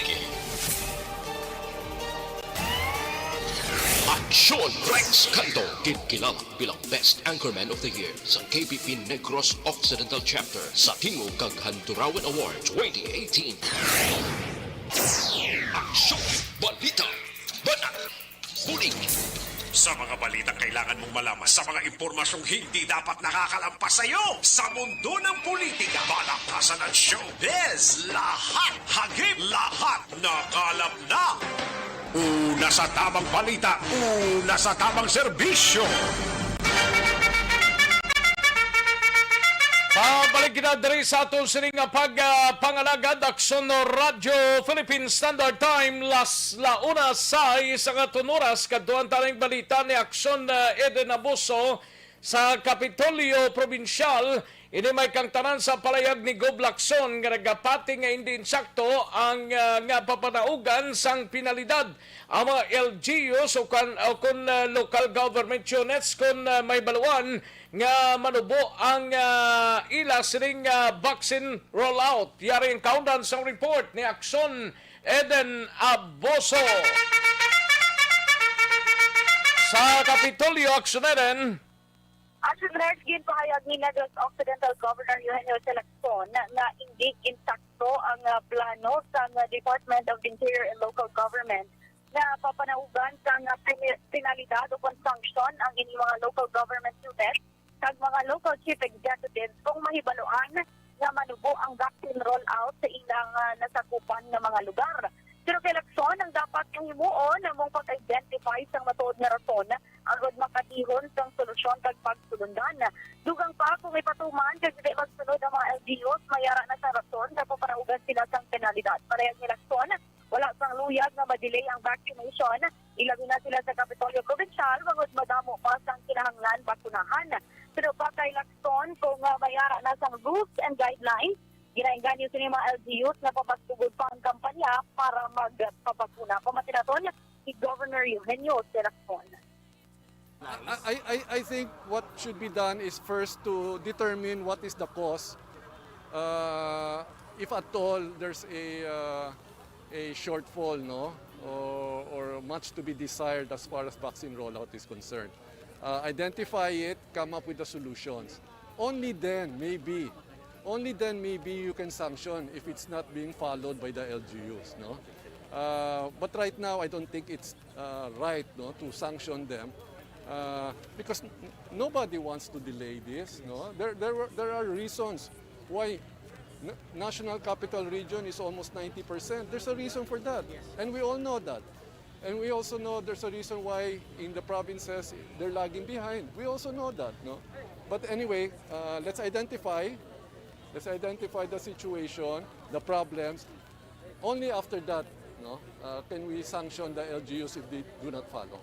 Aksyon Rex Cantong, ginkilala bilang Best Anchorman of the Year sa K B P Negros Occidental Chapter sa Tingog kag Handurawan Award twenty eighteen. Aksyon, balita, banat, bulig. Sa mga balitang kailangan mong malaman, sa mga impormasyong hindi dapat nakakalampas sa iyo, sa mundo ng politika, palakasan at showbiz, lahat hagip, lahat nakalap na. Una sa tamang balita, una sa tamang serbisyo. Pabalik kita diri sa aton sining nga pag, ah, pangalagad, Aksyon Radyo Philippine Standard Time, las la una sais ang aton oras. Kadtuan ta ning balita ni Aksyon, ah, Eden Abuso sa Kapitolyo Probinsyal. Ini may kangtanan sa palayag ni Gob Lacson nga nagapati nga indi insakto ang, ah, nga papanaugan sang penalidad ang mga L G Us o kan, o kon, ah, local government units kon, ah, may baluan nga manubo ang, ah, ila sining, ah, vaccine rollout. Yari ang kaundan sang report ni Aksyon Eden Abuso. Sa Kapitolyo, Aksyon Eden. Action Rex, ginpahayag ni Negros Occidental Governor Eugenio Celacson na, na indi insakto ang, ah, plano sang, ah, Department of Interior and Local Government na papanaugan sang, ah, pini-, penalidad o kon sanction ang ining mga local government unit kag mga local chief executives kung mahibaluan nga manubo ang vaccine rollout sa ilang, ah, nasakupan nga mga lugar. Pero kay Lacson, ang dapat nga himuon amo ang pag-identify sang matuod nga rason agod makatihon sang solusyon kag pagsulundan. Dugang pa, kung ipatuman kag dili magsunod ang mga L G Us, may ara na sang rason nga papanaugan sila sang penalidad. Parehas ni Lacson, wala sang luyag nga ma-delay ang vaccination, ilabi na sila sa Kapitolyo Probinsyal, bangod madamo pa sang kinahanglan bakunahan. Suno pa kay Lacson, kung, ah, may ara na sang rules and guidelines, ginaengganyo sini mga L G Us nga papasugod pa ang kampanya para magpabakuna. Pamati naton si Governor Eugenio Celacson. I, I, I think what should be done is first to determine what is the cause, uh, if at all there's a, uh, a shortfall, no, or, or much to be desired as far as vaccine rollout is concerned. Uh, identify it, come up with the solutions. Only then, maybe, only then maybe you can sanction if it's not being followed by the L G Us, no? Uh, but right now, I don't think it's, uh, right, no, to sanction them, uh, because n-, nobody wants to delay this, no? There, there were, there are reasons why n-, National Capital Region is almost ninety percent. There's a reason for that, and we all know that. And we also know there's a reason why in the provinces they're lagging behind. We also know that, no? But anyway, uh, let's identify, let's identify the situation, the problems. Only after that, no, uh, can we sanction the L G Us if they do not follow.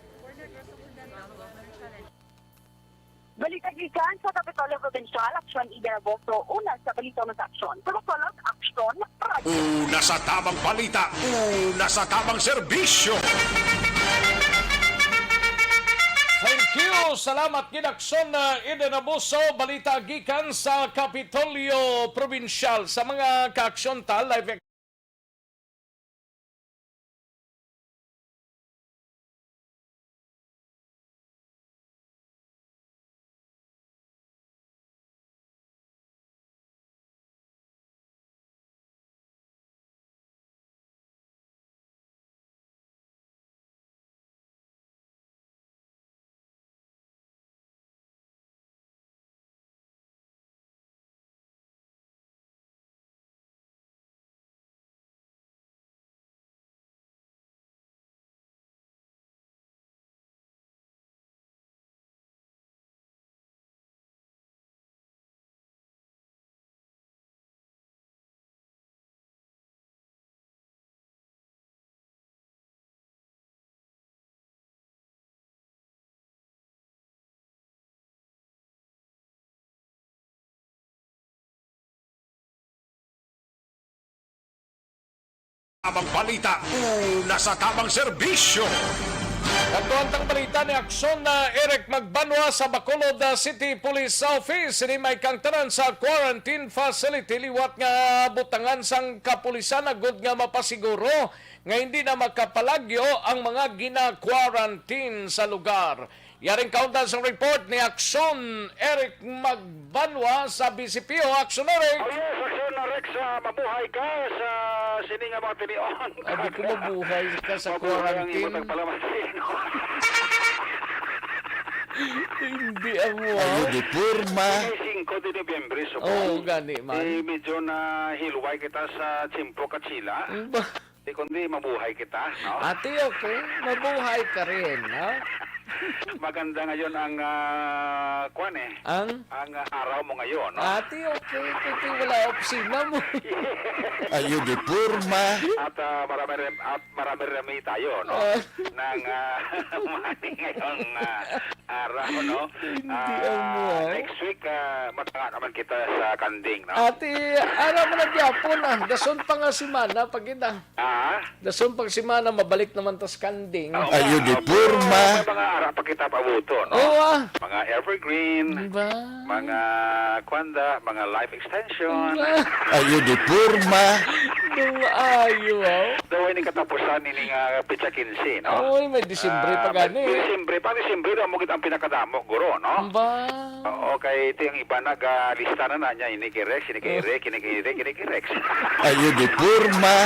Balita gikan sa Kapitolyo Probinsyal, Aksyon Eden Abuso, una sa balita, una sa aksyon. Pagpapalog, Aksyon Radyo. Una sa tamang balita, una sa tamang serbisyo. Thank you. Salamat gid, Aksyon, uh, Eden Abuso. Balita gikan sa Kapitolyo Probinsyal. Sa mga kaaksyon ta, live Tamang balita, una sa tamang serbisyo. Kadto ang tang balita ni Aksyon na Eric Magbanwa sa Bacolod, ah, City Police Office. Ini may kangtanan sa quarantine facility liwat nga butangan sang kapulisan agud nga mapasiguro nga hindi na makapalagyo ang mga gina-quarantine sa lugar. Yaring kauntan sa report ni Aksyon Eric Magbanwa sa B C P O. Aksyon Eric! Oh yes, Aksyon Eric, sa mabuhay ka sa sini nga mga tinion. Abi ko mabuhay ka sa Mabuhay ang imo quarantine. Tagpalamansin. Hindi ang Ayo wow. Di porma. Kay singko de Nobyembre, so Oo, kung gani man. Eh, medyo na hilway kita sa tiyempo, Katsila. Ba? Di kundi mabuhay kita, no? Ate, okay. Mabuhay ka rin, no? Maganda ngayon ang, ah, kwan eh. Ang? Ang, ah, araw mo ngayon, no? Ate, okay. Kundi wala opisina mo. Ayo di porma. At, ah, marami rin, at marami rin tayo, no? Ah. Nang, ah, umani ngayong, ah, araw, no? Hindi Ah, ang wow. Next week, ah, magtanga naman kita sa Kanding, no? Ate, ara mo na gyapon, ah. Dason pa nga semana pa kita. Ah? Dason pag semana, mabalik naman tas Kanding. Oo Ayo nga, di opo, porma. May mga ara pa kita pabuto, no? Oo, ah. Mga evergreen, Ba? mga kwanda, mga life extension. Ba? Ayo di porma. Daw ayo, ah. Daw ay ni katapusan ini nga petsa quince, no? Oy, may Disyembre Ah, pa may gani. Disyembre pa, Disyembre daw mo gid ang pinakadamo, guro, no? Ba? Oo, kay ito yung iba nagalista na na niya, ini kay Rex, ini kay Eric, ini kay Eric, ini kay Rex. Ayo di porma.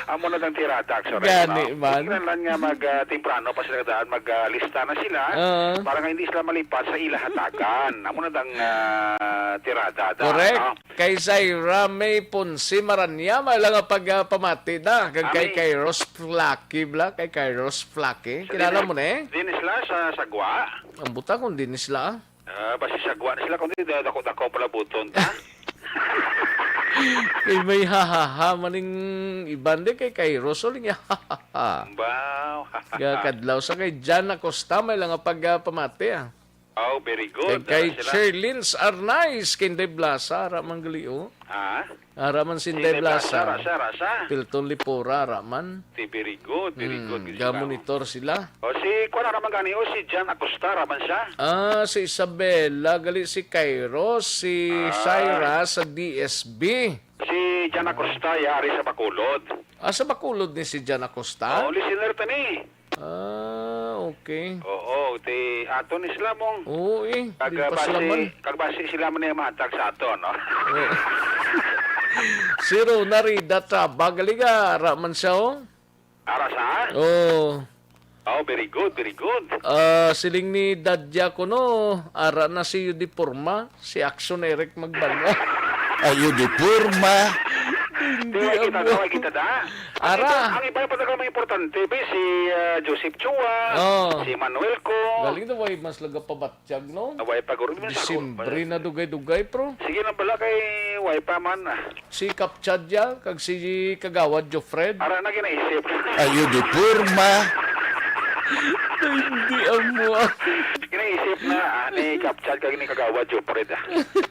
Amo na ang tirada, actually, Gani no? man. Tingnan lang nga mag, ah, temprano pa sila daan, mag, ah, lista na sila Ah. para nga hindi sila malipat sa ila hatagan. Amo na ang, ah, tirada, da, Correct. no? Kay Zaira May Ponce Maranyama, lang ang pagpamati na. Kag kay Ami. Kairos Flaky, bla? Kay Kairos Flaky. Sa Kilala Dinis, mo na eh? Dinis la sa Sagwa? Ang buta kung dinis la, ah. Ah, basi Sagwa na sila, kundi da-, dako-dako pala buton ta. Kay may hahaha maning iban di kay Kairos, uling ya, hahaha. Wow. Ga kadlaw sa kay Jan Acosta, may lang ang pagpamati, ah. Oh, very Kay, good. kay Ara sila. Cherlins Arnaiz, kay Inday Blasa, ara man gali, oh. Ha? Ara man si Si Inday Inday Blasa, Blasa. Rasa, rasa. Pilton Lipora, ara man. Si very good, very Hmm, good, good sila. Ga-monitor sila. O, si, kuwan, ara man gani, o, si Jan Acosta, ara man siya. Ah, si Isabela, gali si Kairos, si Ah. Shaira sa D S B. Si Jan Acosta, ya, ari sa Bacolod. Ah, sa Bacolod ni si Jan Acosta? Oo, listener ta ni. Ah, okay. Oo, ti ato ni sila mong Oo, eh. Kag, Di ah, pa sila basi, man. kag basi sila man yung mahatag sa ato, no? Oo. Si Rona Rida Traba, gali ka, ara man siya, oh. Ara sa? Oo. Oh, very good, very good. Ah, siling ni Dadya ko, no, ara na si Yudiporma. Si Action Eric Magbanwa. Ayo di porma. Hindi Di ba kita amo. Daw, kita da? Ang Ara. Iba, ang iba pa talaga mga importante, be, si, ah, Joseph Chua, Oh. si Manuel Co. Galing na, way mas laga pabatyag, no? Away pa, guro. Disimbre na dugay-dugay, pro. Sige lang pala kay way pa man, ah. Si Kapchad ya, kag si Kagawad Jofred. Ara na ginaisip. Ayo di porma. Hindi amo. Ginaisip na, ah, ni Kapchad kag ni Kagawad Jofred, ah.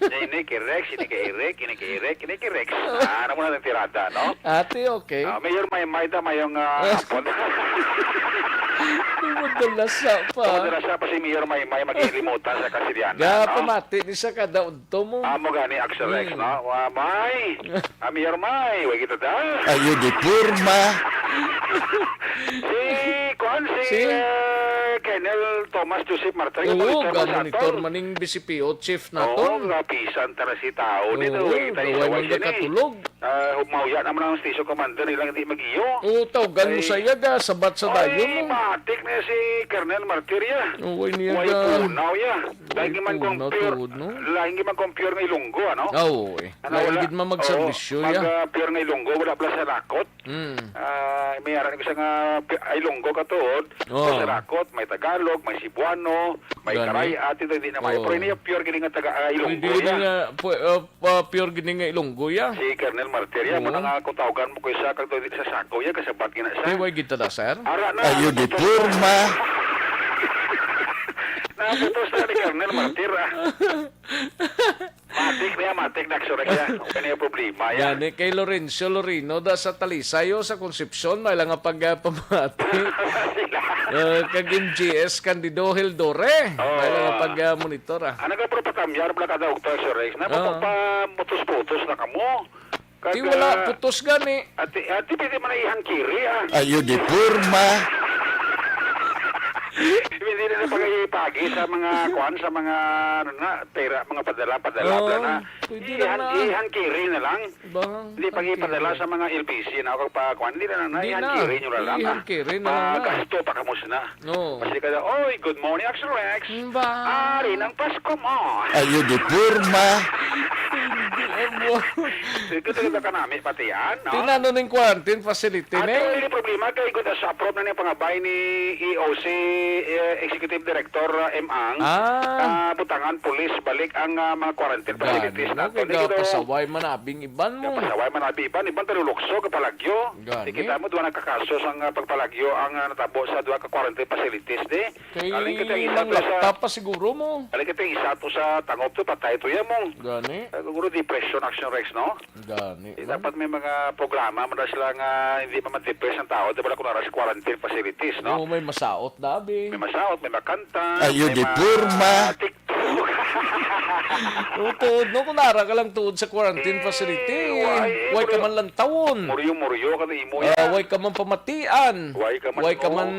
Ni, ni kay Rex, ni kay Eric, ni kay Eric, ni kay Rex. Ah, ano mo na ang tirada, no? Ate, okay. Ah, Mayor Maymay da, mayong, ah, hapon. Madala sa pa. Madala sa pa si Mayor Maymay, maghilimutan sa Kasilyana, Ga, no? Pamati ni sa kada udto mo. Amo gani, Axel Rex, Hmm. no? Wa, May. Ah, Mayor May, way kita da. Ayo di porma. Si, kuan, si, Si eh, Colonel Thomas Joseph Martiri, Oo, monitor mo sa ga-monitor aton. Maning B C P O chief Oo, naton. Nga bisan tara si tao, Oo, dito, way tayo gaway sa way man sini. Katulog. Ah, humawya naman ang station commander nilang hindi mag-iyo. Oo, tawgan mo Ay, sa iya, ga, sabat sa ay, dayon mo. Matik na si Colonel Martiria. Oo, ay niya Way ga. Punaw ya. Lain Way man kung punaw pure, tuod, no? Lain man kung pure nga Ilonggo, ano? Ah, oo, eh. Ano, lain wala? Gid man magserbisyo, Oo, ya. Mag, ah, pure nga Ilonggo, wala pala sa rakot. Mm. Ah, may aran ko sa nga pi-, ay, Ilonggo ka tuod. Oo. Sa rakot, may Tagalog, may Cebuano, may Gani. Karay, ati, hindi na may. Oo. Pero hindi yung pure gini nga taga, ah, Ilonggo, Pwede gini ya. Nga, pu-, uh, pa-, pure gini nga Ilonggo, ya. Si Colonel Martiria, Oo. Mo na nga kung tawagan mo ko isa, kag doon sa sako, ya, kasabat gina siya. Kay way gid ta da, sir? Ara na. Ayo di porma. Naputos na ni Colonel Martir, ah. Matik niya, matik na, Action Rex, ah. Okay na yung problema, yan. Gani, kay Lorenzo Lorino da sa Talisay, o sa Concepcion, may lang nga pag, ah, pamati. Sila. Eh, kag M G S Candido Hildore, may lang nga pag, ah, monitor, ah. Ano ka, pero patamyar pala ka, Doctor Action Rex? Na, Oo. Papamutos-putos na kamo. Kag, Ti wala ah, putos gani. Ati, ati, pwede man na ihangkiri, ah. Ayo di porma. Hindi na pag-ipagi sa mga, kuan, sa mga, ano na, pera, mga padala-padala, Oo, bla na. Pwede lang Ihan-, na. Ihangkiri na lang. Bang, Hindi pag-ipadala hangkiri. Sa mga L P C na, kag pa, kuan, hindi na lang na, Hindi na. Ihangkiri nyo na lang, ah. Ihangkiri na lang na. Magasto pa kamo sina. No. Kasi kada, "Oy, good morning, Action Rex." Ba? Ari ng Pasko mo. Ayo di porma. Hindi, abo. Ito talaga kanami, pati yan, no? Tinano ning quarantine facility, At ne? Ang problema kay good as approve na niya pangabay ni E O C, eh, Executive Director, uh, M Ang, Ah. ah, butangan, pulis, balik ang, ah, mga quarantine Gani, facilities no? Nato. Kay Hindi ko daw gapasaway man abing iban mo. Gapasaway man abi iban, iban talulukso, kapalagyo. Gani. Di kita mo, duwa nagkakaso sang, ah, pagpalagyo ang, ah, natabo sa duwa ka quarantine facilities, di? Kay Kaling kita isa to sa manglakta pa siguro mo. Kaling kita isa to sa tangop to, patay to yan mo. Gani. Eh, siguro depression, Action Rex, no? Gani. Eh, dapat may mga programa man na sila nga hindi man ma-depress ang tao, di ba, kung nara sa quarantine facilities, no? Oo, may masaot, dabi. May masaot, may makanta, Ayo, may di ma-, porma. TikTok. Oo, tuod, no? Kung nara ka lang tuod sa quarantine Eh, facility, why, eh, why ka muryo-, man lantawon? Muryo-muryo ka na imo Ah, yan. Why ka man pamatian? Why ka man Why ka mo? man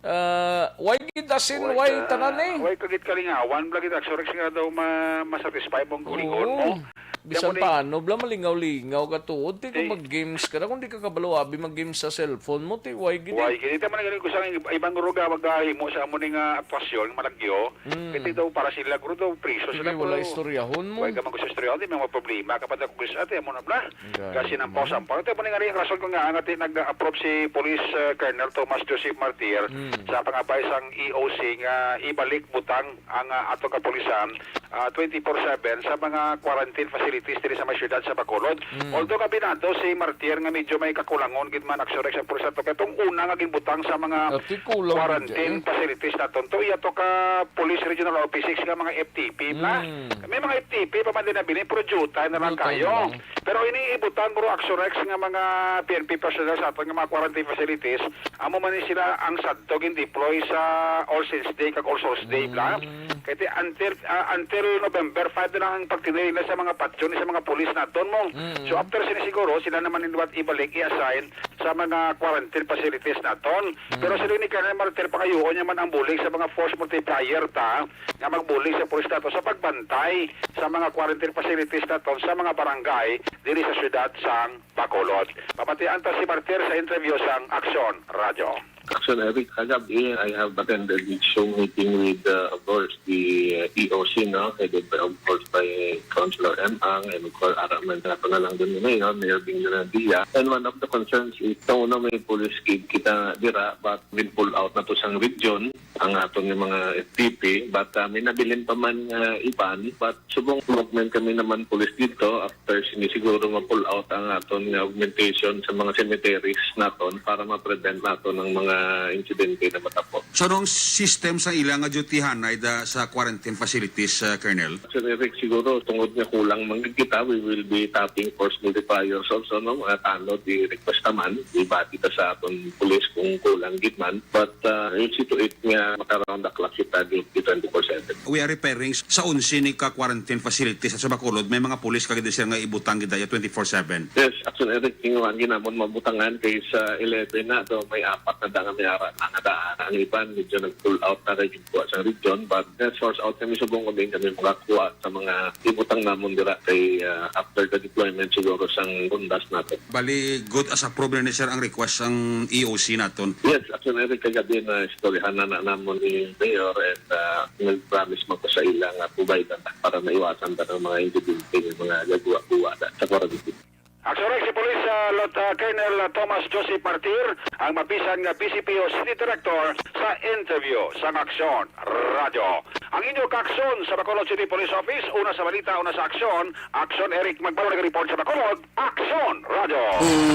Ah, why gid asin, Why why ka, tanan eh? Why ka gid kalingawan, bla gid, Action Rex, nga daw ma-, ma-satisfy mo ang gulingon mo? Oo. Bisan Kamo ni paano, bla, malingaw-lingaw ka tuod, ti kung Ti- mag-games ka na, kung di ka kabalo, abi, mag-games sa cellphone mo, ti why gid Why eh? Gid? Ito man ang gusto ng iba-, ibang ruga, maghimo sa amo ni nga aktuasyon, malagyo. Mm. Kaya daw para sila, guro daw, priso Sige, sila, wala pero istoryahon mo. Why ka man gusto istorya? Di may mga problema, kapag ako gusto, ate, amo na, bla. Gani. Kasi nang pausang pa. Ito po nga rin ang rason ko nga nga ti nag-approve si Police, uh, Colonel Thomas Joseph Martir Mm. sa pangabay sang E O C nga ibalik butang ang, uh, ato kapulisan, uh, twenty-four seven sa mga quarantine facilities diri sa may siyudad sa Bacolod. Mm. Although kabinado si Martir nga medyo may kakulangon gid man, Action Rex, sa pulis ato kay itong una nga ginbutang sa mga Ati kulang quarantine gid eh. Facilities naton to, iya to ka Police Regional Office six nga mga F T P na. Mm. May mga F T P pa man din nabilin, pero jutay na lang Jutay kayo. Na lang. Pero ini ibutang, bro, Action Rex nga mga P N P personnel sa aton nga mga quarantine facilities, amo man ni sila ang sadto gin-deploy sa All Saints Day kag All Souls Day, bla. Mm. Kay ti-, until, ah, until November five na lang ang pagtinay nila sa mga patyon sa mga pulis naton mo. Mm. So, after sini siguro, sila naman in what ibalik, i-assign sa mga quarantine facilities naton. Mm. Pero sila ni Colonel Martel, pangayuon niya man ang bulig sa mga force multiplier ta nga magbulig sa pulis naton sa pagbantay sa mga quarantine facilities naton sa mga barangay diri sa siyudad sang Bacolod. Pamatian ta si Martir sa interview sang Aksyon Radyo. Action Eric, kagabi, I have attended the Zoom meeting with, uh, of course, the, uh, E O C, no? Headed by, of course, by Councilor M Ang and, of course, ara man nato na lang din ni Mayor, Mayor Bing Granadilla. And one of the concerns is, sa una may police gid kita dira, but will pull out na to sang region ang aton nga mga F T P, but, ah, may nabilin pa man nga iban, but subong mag-augment kami naman pulis dito after sini siguro ma-pull out ang aton nga augmentation sa mga cemeteries naton para ma-prevent naton ang mga insidente na matabo. So, anong system sa ila nga dutyhanay da sa quarantine facilities, ah, Colonel? Sir Eric, siguro tungod nga kulang man gid kita, we will be tapping force multipliers also, no? Mga tanod, i-request naman, ibati ta sa aton pulis kung kulang gid man. But, uh, we'll see to it nga maka-round the clock kita di, di twenty-four seven. We are referring sa onse ni ka quarantine facilities sa Bacolod. May mga pulis ka gid, sir, nga ibutang gid daya twenty-four seven. Yes, Action Eric, tinguhan gid namon mabutangan kay sa eleven na to, may apat na da nga may ara na nga daan. Ang iban, medyo nag-pull out na rin yung kuha sa region, but, uh, source out kami subong kung diin kami makakuha sa mga ibutang namon dira kay, ah, after the deployment siguro sang bundas nato. Bali, good as approve na ni sir ang request sang E O C naton. Yes, actually, kagabi na istoryahan na, na namon ni Mayor and, ah, nag-promise man ko sa ila nga provide na para maiwasan ta ang mga insidente, yung mga gagawa-gawa na sa quarantine. Action Rex, si Police, ah, Lot-, ah, Colonel, ah, Thomas Joseph Martir, ang mabisan nga V C P O City Director, sa interview sang Aksyon Radyo. Ang inyo kaaksyon sa Bacolod City Police Office, una sa balita, una sa aksyon, Aksyon Eric Magpalo nag-report sa Bacolod, Aksyon Radyo.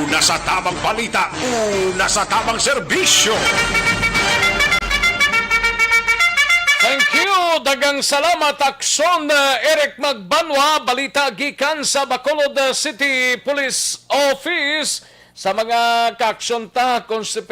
Una sa tamang balita, una sa tamang serbisyo. Sa Thank you. Daghang salamat, Aksyon, uh, Eric Magbanwa. Balita gikan sa Bacolod, uh, City Police Office. Sa mga kaaksyon ta, kung si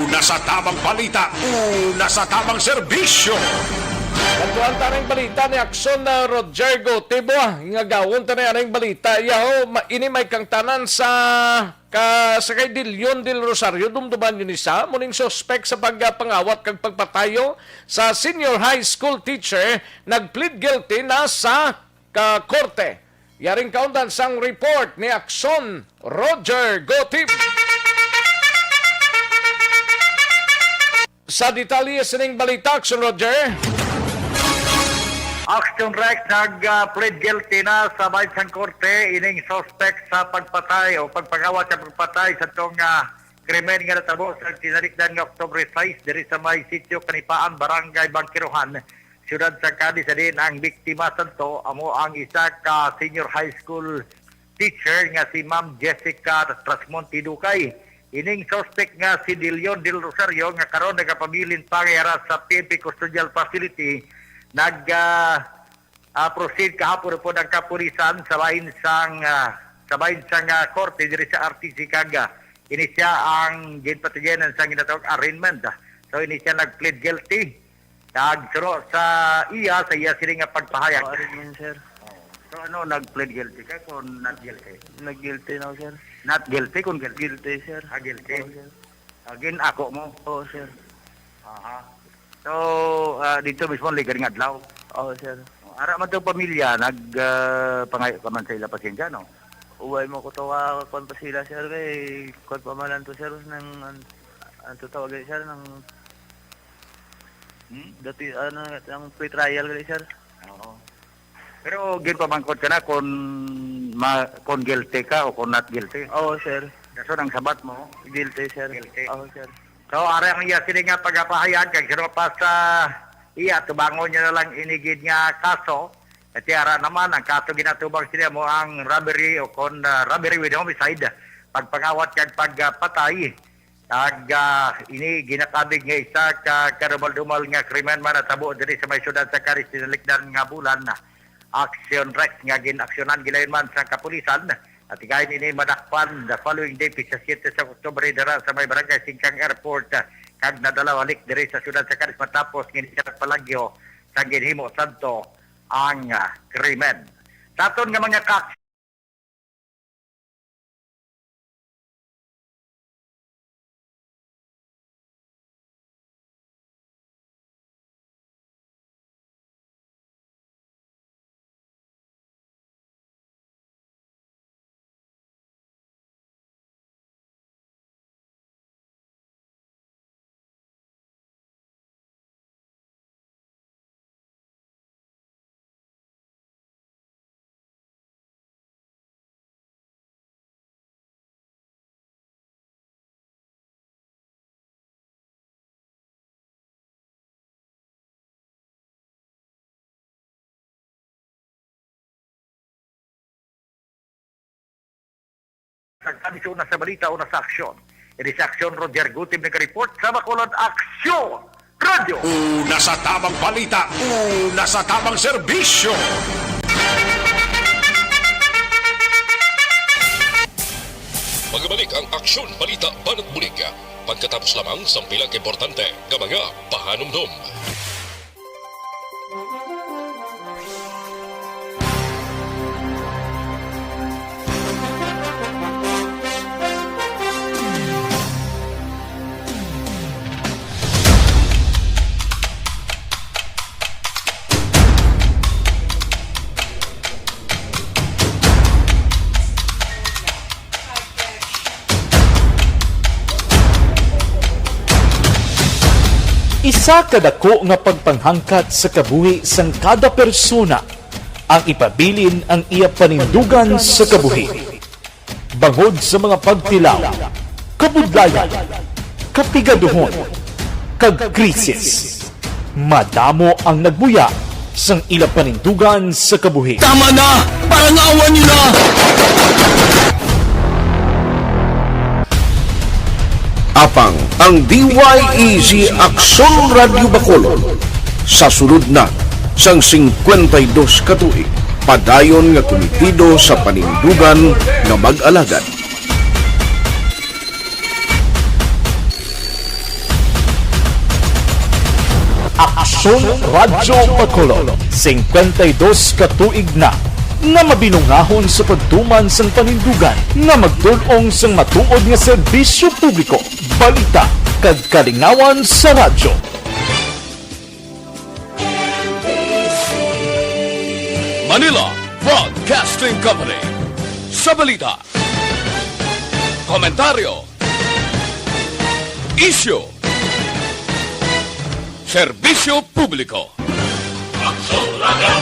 Una sa tamang balita, una sa tamang serbisyo. Nagkuhan ta ning balita ni Aksyon na Roger Gotibo, ah. Nga gawon ta na ning balita. Yaho, ma-, ini may kangtanan sa ka, sa kay Dilion del Rosario, dumduman yun isa, muning suspek sa pagpangawat kag pagpatayo sa senior high school teacher, nag-plead guilty na sa ka korte. Yaring kaundan sang report ni Aksyon Roger Gotib. Sa detalye sining balita, Aksyon Roger. Action Rex, nag, ah, plead guilty na sa bahin sang korte ining suspect sa pagpatay o pagpangawat sa pagpatay sa tong, ah, krimen nga natabo sa tinalikdan nga Oktubre sais diri sa may Sitio Kanipaan, Barangay Bangkirohan, Siyudad sa Cadiz. Sa diin ang biktima santo amo ang isa ka senior high school teacher nga si Ma'am Jessica Trasmonte Ducay. Ining suspect nga si Dilion Del Rosario, nga karon nagapabilin pa nga yara sa P N P Custodial Facility, nag, ah, ah, proceed kahapon pod ang kapulisan sa bahin sang, ah, sa bahin sang, ah, korte diri sa R T C kag, ah, ini siya ang ginpatigayon sang ginatawag arraignment. So, ini siya nag-plead guilty. Nagsuno sa iya, sa iya sini nga pagpahayag. Oh, arraignment, sir. Oh. So, ano, nag-plead guilty ka kung not guilty? Nag-guilty na ako, sir. Not guilty, kung guilty? Guilty, sir. Ah, guilty? Oo, sir. Ah, gin-ako mo? Oo, sir. Aha. So, ah, dito mismo, liga ning adlaw? Oo, sir. Oh, ara man to pamilya, nag, ah, pangayo ka man sa ila pasensya, no? Uway mo ko to, ah, kwan pa sila, sir, kay kwan pa man lang to, sir, nang, an-, ang tutawag, sir, nang Hmm? Dati, ano, ang pre-trial gali, sir. Oo. Pero ginpamangkot ka na kung ma-, kung guilty ka o kung not guilty? Oo, sir. Kaso nang sabat mo? Guilty, sir. Guilty. Oo, sir. So, ari ang iya sini nga pagapahayag, kag sino pa sa iya, tubangon niya na lang ini gid nga kaso. Kay ara naman, ang kaso ginatubang sila mo ang robbery o kon, ah, robbery with homicide, pagpangawat kag pagpatay. Kag, ah, ini ginakabig nga isa ka karumal-dumal nga krimen man natabo diri sa may siyudad sa Cadiz tinalikdan nga bulan. Action Rex nga gin-aksyonan gilayon man sa kapulisan. Atigayon ini madakpan the following day, pitsa siyete sa Oktubre, dira sa may Barangay Singkang Airport, kag nadala balik diri sa siyudad sa Cadiz matapos nga ini siya nagpalagyo sa ginhimo santo ang, ah, krimen. Sa aton nga mga ka- Kami sa una sa balita, una sa aksyon. Ini sa aksyon, Roger Gutib nag-report sa Bacolod Aksyon Radyo. Una sa tamang balita, una sa tamang serbisyo. Magbalik ang aksyon, balita, banat bulig. Pagkatapos lamang sang pila ka importante nga mga pahanumdom. Isa ka dako nga pagpanghangkat sa kabuhi sang kada persona ang ipabilin ang iya panindugan sa kabuhi. Bangod sa mga pagtilaw, kabudlayan, kapigaduhon, kag krisis, madamo ang nagbuya sang ila panindugan sa kabuhi. Tama na! Parangawan niyo na! Apang ang D Y E Z Aksyon Radyo Bacolod sa sulod na sang singkwenta y dos ka tuig, padayon nga kumitido sa panindugan nga mag-alagad. Aksyon Radyo Bacolod, singkwenta y dos ka tuig na nga mabinungahon sa pagtuman sang panindugan nga magtul-ong sang matuod nga serbisyo publiko, balita, kag kalingawan sa radyo. Manila Broadcasting Company. Sa balita, komentaryo, isyu, serbisyo publiko. Aksyon Radyo.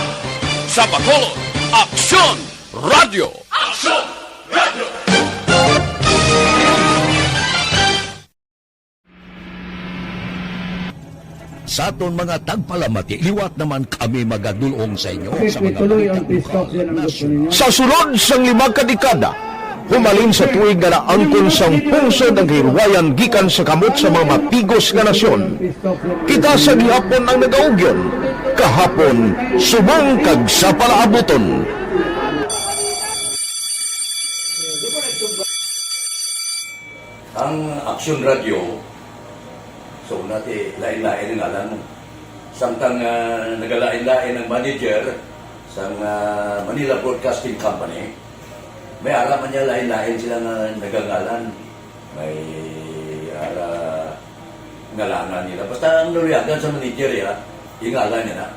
Sa Bacolod, Aksyon Radyo. Aksyon Radyo. Sa aton mga tagpalamati, liwat naman kami magadul-ong sa inyo sa mga balita lokal, nasyonal. Sa sulod sang lima ka dekada, humalin sa tuig nga naangkon sang pungsod ang kahilwayan gikan sa kamot sa mga matigos nga nasyon. Kita sa gihapon ang nagaugyon, kahapon, subong kag sa palaabuton. Ang Aksyon Radyo, so, una ti, lain-lain ang ngalan mo. Samtang, ah, nagalain-lain ang manager sang, ah, Manila Broadcasting Company, may ara man niya lain-lain sila nga nagangalan. May ara ngalanan nila. Basta ang naluyagan sa manager, ya, yung ngalan niya na.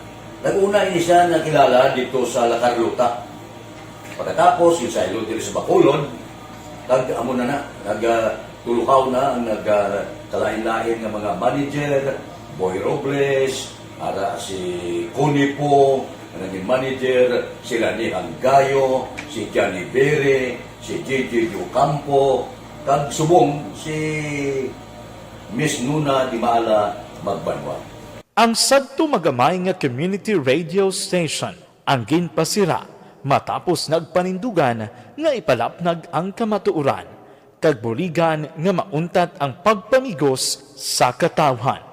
Nag-una ini siya nakilala dito sa La Carlota. Pagkatapos, yung saylo diri sa Bacolod, kag amo na na, nag, ah, tulukaw na ang nag, ah, kalain-lain nga mga manager, Boy Robles, ara si Connie Po, nga naging manager, si Rani Anggayo, si Johnny Bere, si J J Ocampo, kag subong si Miss Nuna Dimala Magbanwa. Ang sadto magamay nga community radio station ang ginpasira matapos nagpanindugan nga ipalapnag ang kamatuoran kag buligan nga mauntat ang pagpamigos sa katawhan.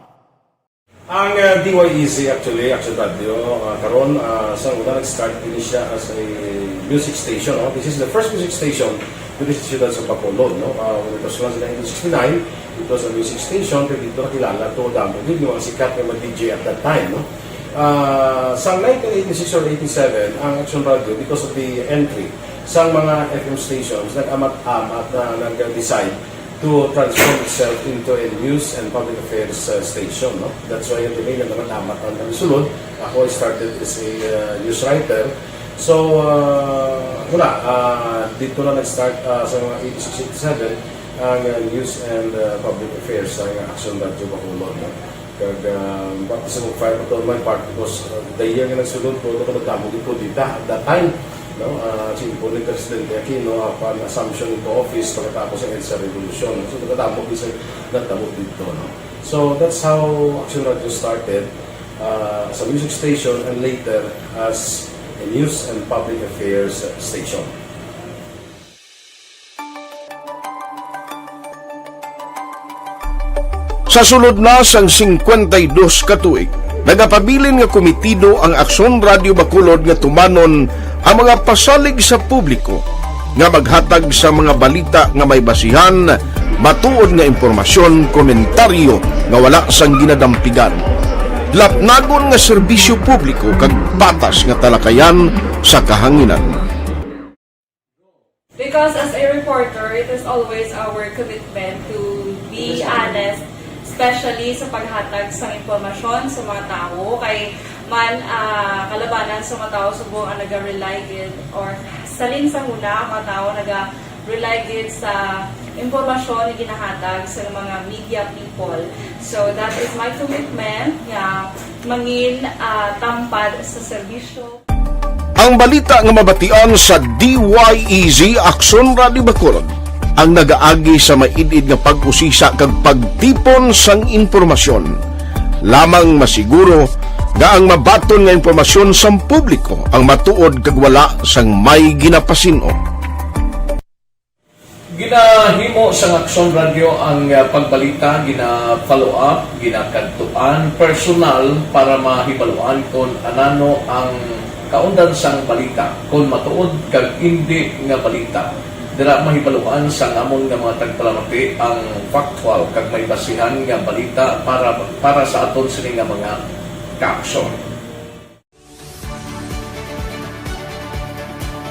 Ang, uh, D Y E Z actually, Action Radio, uh, karon, uh, sa una nag-start ini siya as a music station, no? This is the first music station diri sa siyudad sa Bacolod, no? Uh, when it was launched in nineteen sixty-nine, it was a music station, pero dito nakilala to, damo gid yung mga sikat nga mga D J at that time, no? Ah, sa nineteen eighty-six or eighty-seven, ang Action Radio, because of the entry sa mga F M stations, nag-amat-amat na nag-decide to transform itself into a news and public affairs, uh, station, no? That's why yung tinignan naman amat ang nagsulod. Ako, I started as a, uh, news writer. So, uh, wala, uh, dito na nag-start, uh, sa mga eighty-six, eighty-seven, ang, uh, news and, uh, public affairs sa Action Radio Bacolod, no? Kag, ah, baptism of fire pa to on my part because, ah, the year nga nagsulod ko, ako nagdamo gid ko dita at that time, no? Ah, si Impo ni Presidente Aquino, ah, pan assumption into office pagkatapos ang EDSA Revolution. So, nagdamo gid sa nagdamo dito, no? So, that's how Action Radio started, ah, as a music station and later as a news and public affairs station. Sa sulod na sang singkwenta y dos ka tuig, nagapabilin nga komitido ang Aksyon Radyo Bacolod nga tumanon ang mga pasalig sa publiko nga maghatag sa mga balita nga may basihan, matuod nga impormasyon, komentaryo nga wala sang ginadampigan, lapnagon nga serbisyo publiko, kag patas nga talakayan sa kahanginan. Because as a reporter, it is always our commitment to be honest, especially sa paghatag sang impormasyon sa mga tawo. Kay man, ah, kalabanan sa mga tawo subong ang naga-rely gid, or salin sa huna, ang mga tawo naga-rely gid sa impormasyon nga ginahatag sa mga media people. So that is my commitment nga mangin, ah, tampad sa serbisyo. Ang balita nga mabatian sa D Y E Z Aksyon Radyo Bacolod ang nagaagi sa maid-id nga pag-usisa kag pagtipon sang impormasyon. Lamang masiguro nga ang mabaton nga impormasyon sang publiko ang matuod kag wala sang may ginapasin-o. Ginahimo sang Aksyon Radyo ang, ah, pagbalita, gina-follow up, ginakadtuan personal para mahibaluan kon anano ang kaundan sang balita, kon matuod kag indi nga balita. Dira mahibaluan sang amon nga mga tagpalamati ang factual kag may basihan nga balita para, para sa aton sini nga mga kaaksyon.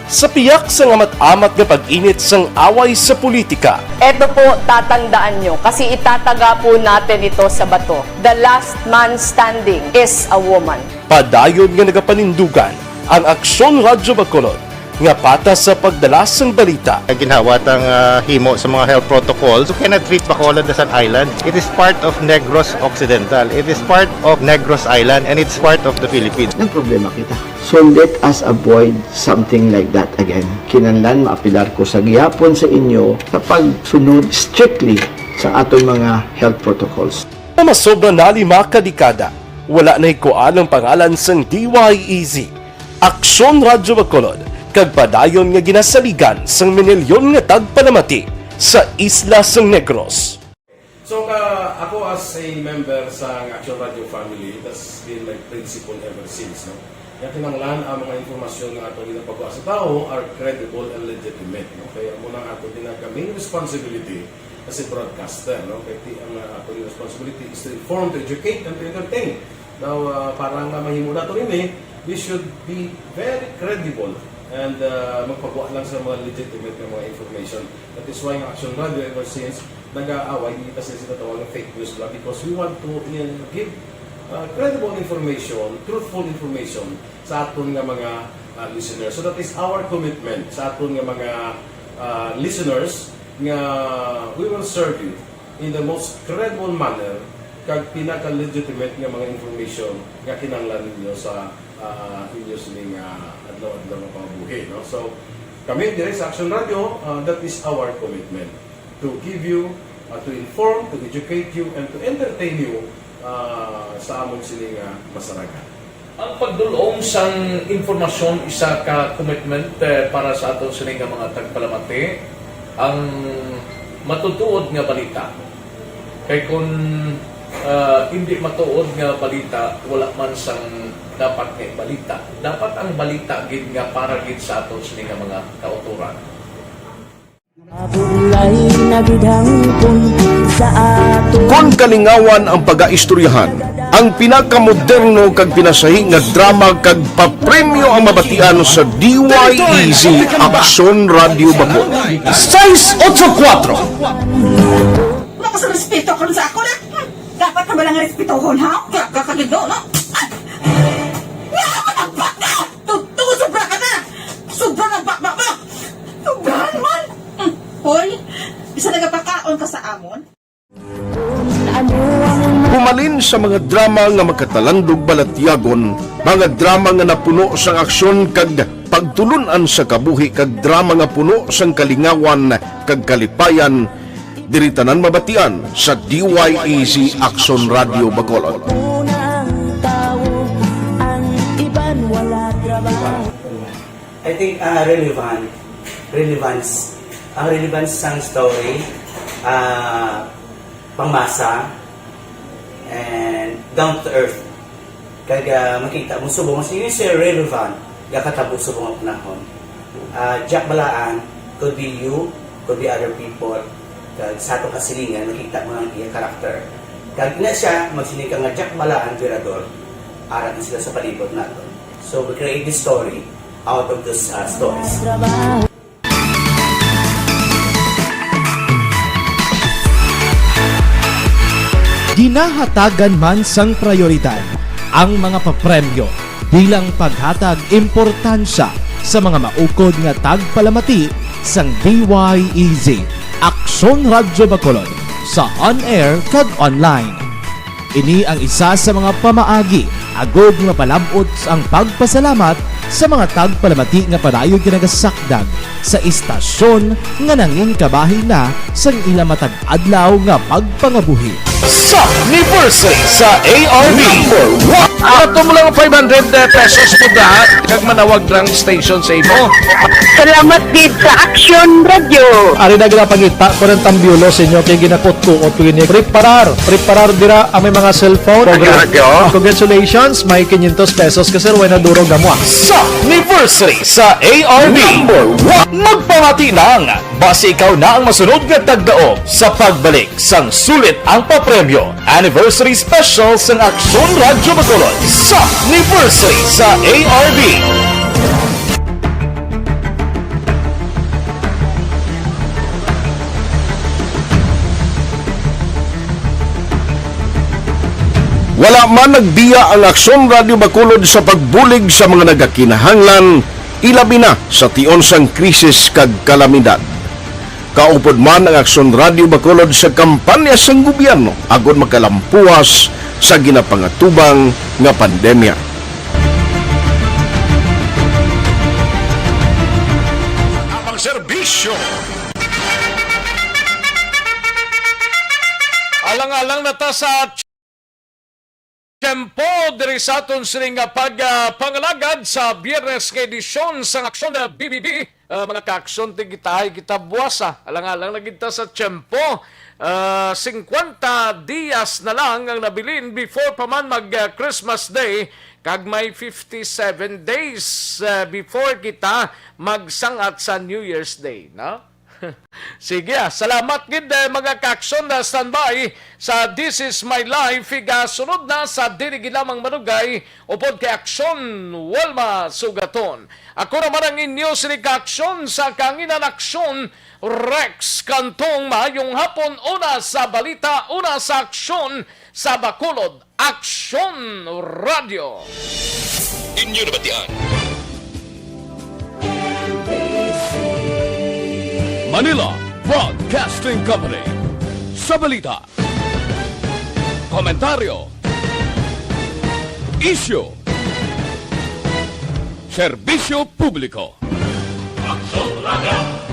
Sa piyak sang amat-amat nga pag-init sang away sa politika, Eto po, tatandaan nyo, kasi itataga po natin ito sa bato. The last man standing is a woman. padayon nga nagapanindugan ang Aksyon Radyo Bacolod nga patas sa pagdala sang balita. Ginhawat ang, ah, himo sa mga health protocols. You cannot treat Bacolod as an island. It is part of Negros Occidental. It is part of Negros Island, and it's part of the Philippines. Nagproblema kita. So let us avoid something like that again. Kinahanglan maapelar ko sa gihapon sa inyo sa pagsunod strictly sa aton mga health protocols. Nga masobra na lima ka dekada, wala nahikuan ang pangalan sang D Y E Z, Aksyon Radyo Bacolod, kag padayon nga ginasaligan sang minilyon nga tagpalamati sa isla sang Negros. So, ka, ako as a member sa Action Radio family, that's been my principle ever since, no? Nga kinahanglan ang mga impormasyon nga ato ginapagawa sa tawo are credible and legitimate, no? Kaya amo na ang ato ginag-, main responsibility as a broadcaster, no? Kaya ti-, ang, uh, ato responsibility is to inform, to educate, and to entertain. Now, uh, para nga mahimo nato ini, we should be very credible and, uh, magpagawa lang sa mga legitimate nga mga information. That is why ang Action Radio ever since nag-aaway, hindi kasi sila tawag ng fake news lang, because we want to, uh, give, uh, credible information, truthful information sa aton nga mga, uh, listeners. So that is our commitment sa aton nga mga, uh, listeners, nga we will serve you in the most credible manner kag pinaka-legitimate nga mga information nga kinahanglan ninyo sa, uh, inyo sining, uh, adlaw-adlaw nga pangabuhi, no? So, kami diri sa Action Radio, uh, that is our commitment to give you, uh, to inform, to educate you, and to entertain you, uh, sa amon sini nga masaragan. Ang pagdul-ong sang impormasyon isa ka commitment, eh, para sa aton sini nga mga tagpalamati, ang matutuod nga balita. Kay kun, ah, indi matuod nga balita, wala man sang dapat nga ibalita. Dapat ang balita gid nga para gid sa aton sini nga mga kautoran. Kon kalingawan ang pagaistoryahan, ang pinakamoderno kag pinasahi nga drama kag papremyo ang mabatian sa D Y E Z Aksyon Radyo Bacolod. Sais otso kuwatro. Wala ka sa respeto karon sa ako na. Hmm, dapat na ba lang respetohon, ha? Kaya kakaligo, no? Ay! Nga ka nagbaka! Tugtog, sobra ka na! Sobra na baba mo! Sobrahan man! Hmm, hoy, isa nagapakaon ka sa amon? Humalin sa mga drama nga makatalandog balatyagon, mga drama nga napuno sang aksyon kag pagtulun-an sa kabuhi kag drama nga puno sang kalingawan kag kalipayan, diri tanan mabatian sa D Y E Z Aksyon Radyo Bacolod. I think, ah, relevant. Relevance. Ang relevance sang story, ah, pangmasa, and down to earth. Kag, ah, makita mo subong mas yun si relevant gakatabo subong ang panahon. Ah, Jack Balaan could be you, could be other people. Kag sa atong kasilingan, makita mo ang iya character. Kag ina siya, magsiling ka nga Jack Balaan, Virador, ara na sila sa palibot nato. So, we create this story out of those, ah, stories. Ginahatagan man sang prayoridad ang mga papremyo bilang paghatag importansya sa mga maukod nga tagpalamati sang D Y E Z, Aksyon Radyo Bacolod, sa on-air kag online. Ini ang isa sa mga pamaagi agud nga palab-ot ang pagpasalamat sa mga tagpalamati nga padayon ginagasakdag sa istasyon nga nangin kabahin na sang ila matag adlaw nga pagpangabuhi. Sa anniversary sa A R B. Number one. Ato mo lang five hundred pesos mo da, kag manawag lang station sa imo. Salamat gid sa Action Radio. Ari na gina pangita ko ng tambiolo sa inyo kay ginakot-kuot ko ini. Preparar, preparar dira ang may mga cellphone. Action Radio. Congratulations, may quinientos pesos ka, sir, way na durog amo, ah. Sa anniversary sa A R B. Number one. Magpamati lang, basi ikaw na ang masunod nga tagdaog sa pagbalik sang sulit ang papremyo. Anniversary Special sang Aksyon Radyo Bacolod sa anniversary sa A R B. Wala man nagbiya ang Aksyon Radyo Bacolod sa pagbulig sa mga nagakinahanglan, ilabi na sa tion sang krisis kag kalamidad. Kaupod man ang Aksyon Radyo Bacolod sa kampanya sang gobyerno agod makalampuas sa ginapangatubang nga pandemya. Ang serbisyo. Alang-alang na ta sa tiyempo diri sa aton sini nga pag, ah, pangalagad sa Biyernes nga edisyon sang Aksyon na B B B. Ah, mga ka-aksyon, tigitahay kita buwas, ah. Alang-alang na gid ta sa tiyempo. Ah, singkwenta dias na lang ang nabilin before pa man mag, ah, Christmas Day, kag may fifty-seven days, ah, before kita magsangat sa New Year's Day, no? Sige, ah. Salamat gid, eh, mga ka-aksyon, na standby sa This Is My Life. Igasunod na sa dili gid lamang malugay upod kay Aksyon Walma Sugaton. Ako naman ang inyo sini ka-aksyon sa kanginan, Aksyon Rex Cantong. Maayong hapon, una sa balita, una sa aksyon sa Bacolod. Aksyon Radio. Inyo nabatian. Manila Broadcasting Company. Sa balita, komentaryo, isyu, serbisyo publiko. Aksyon Radio.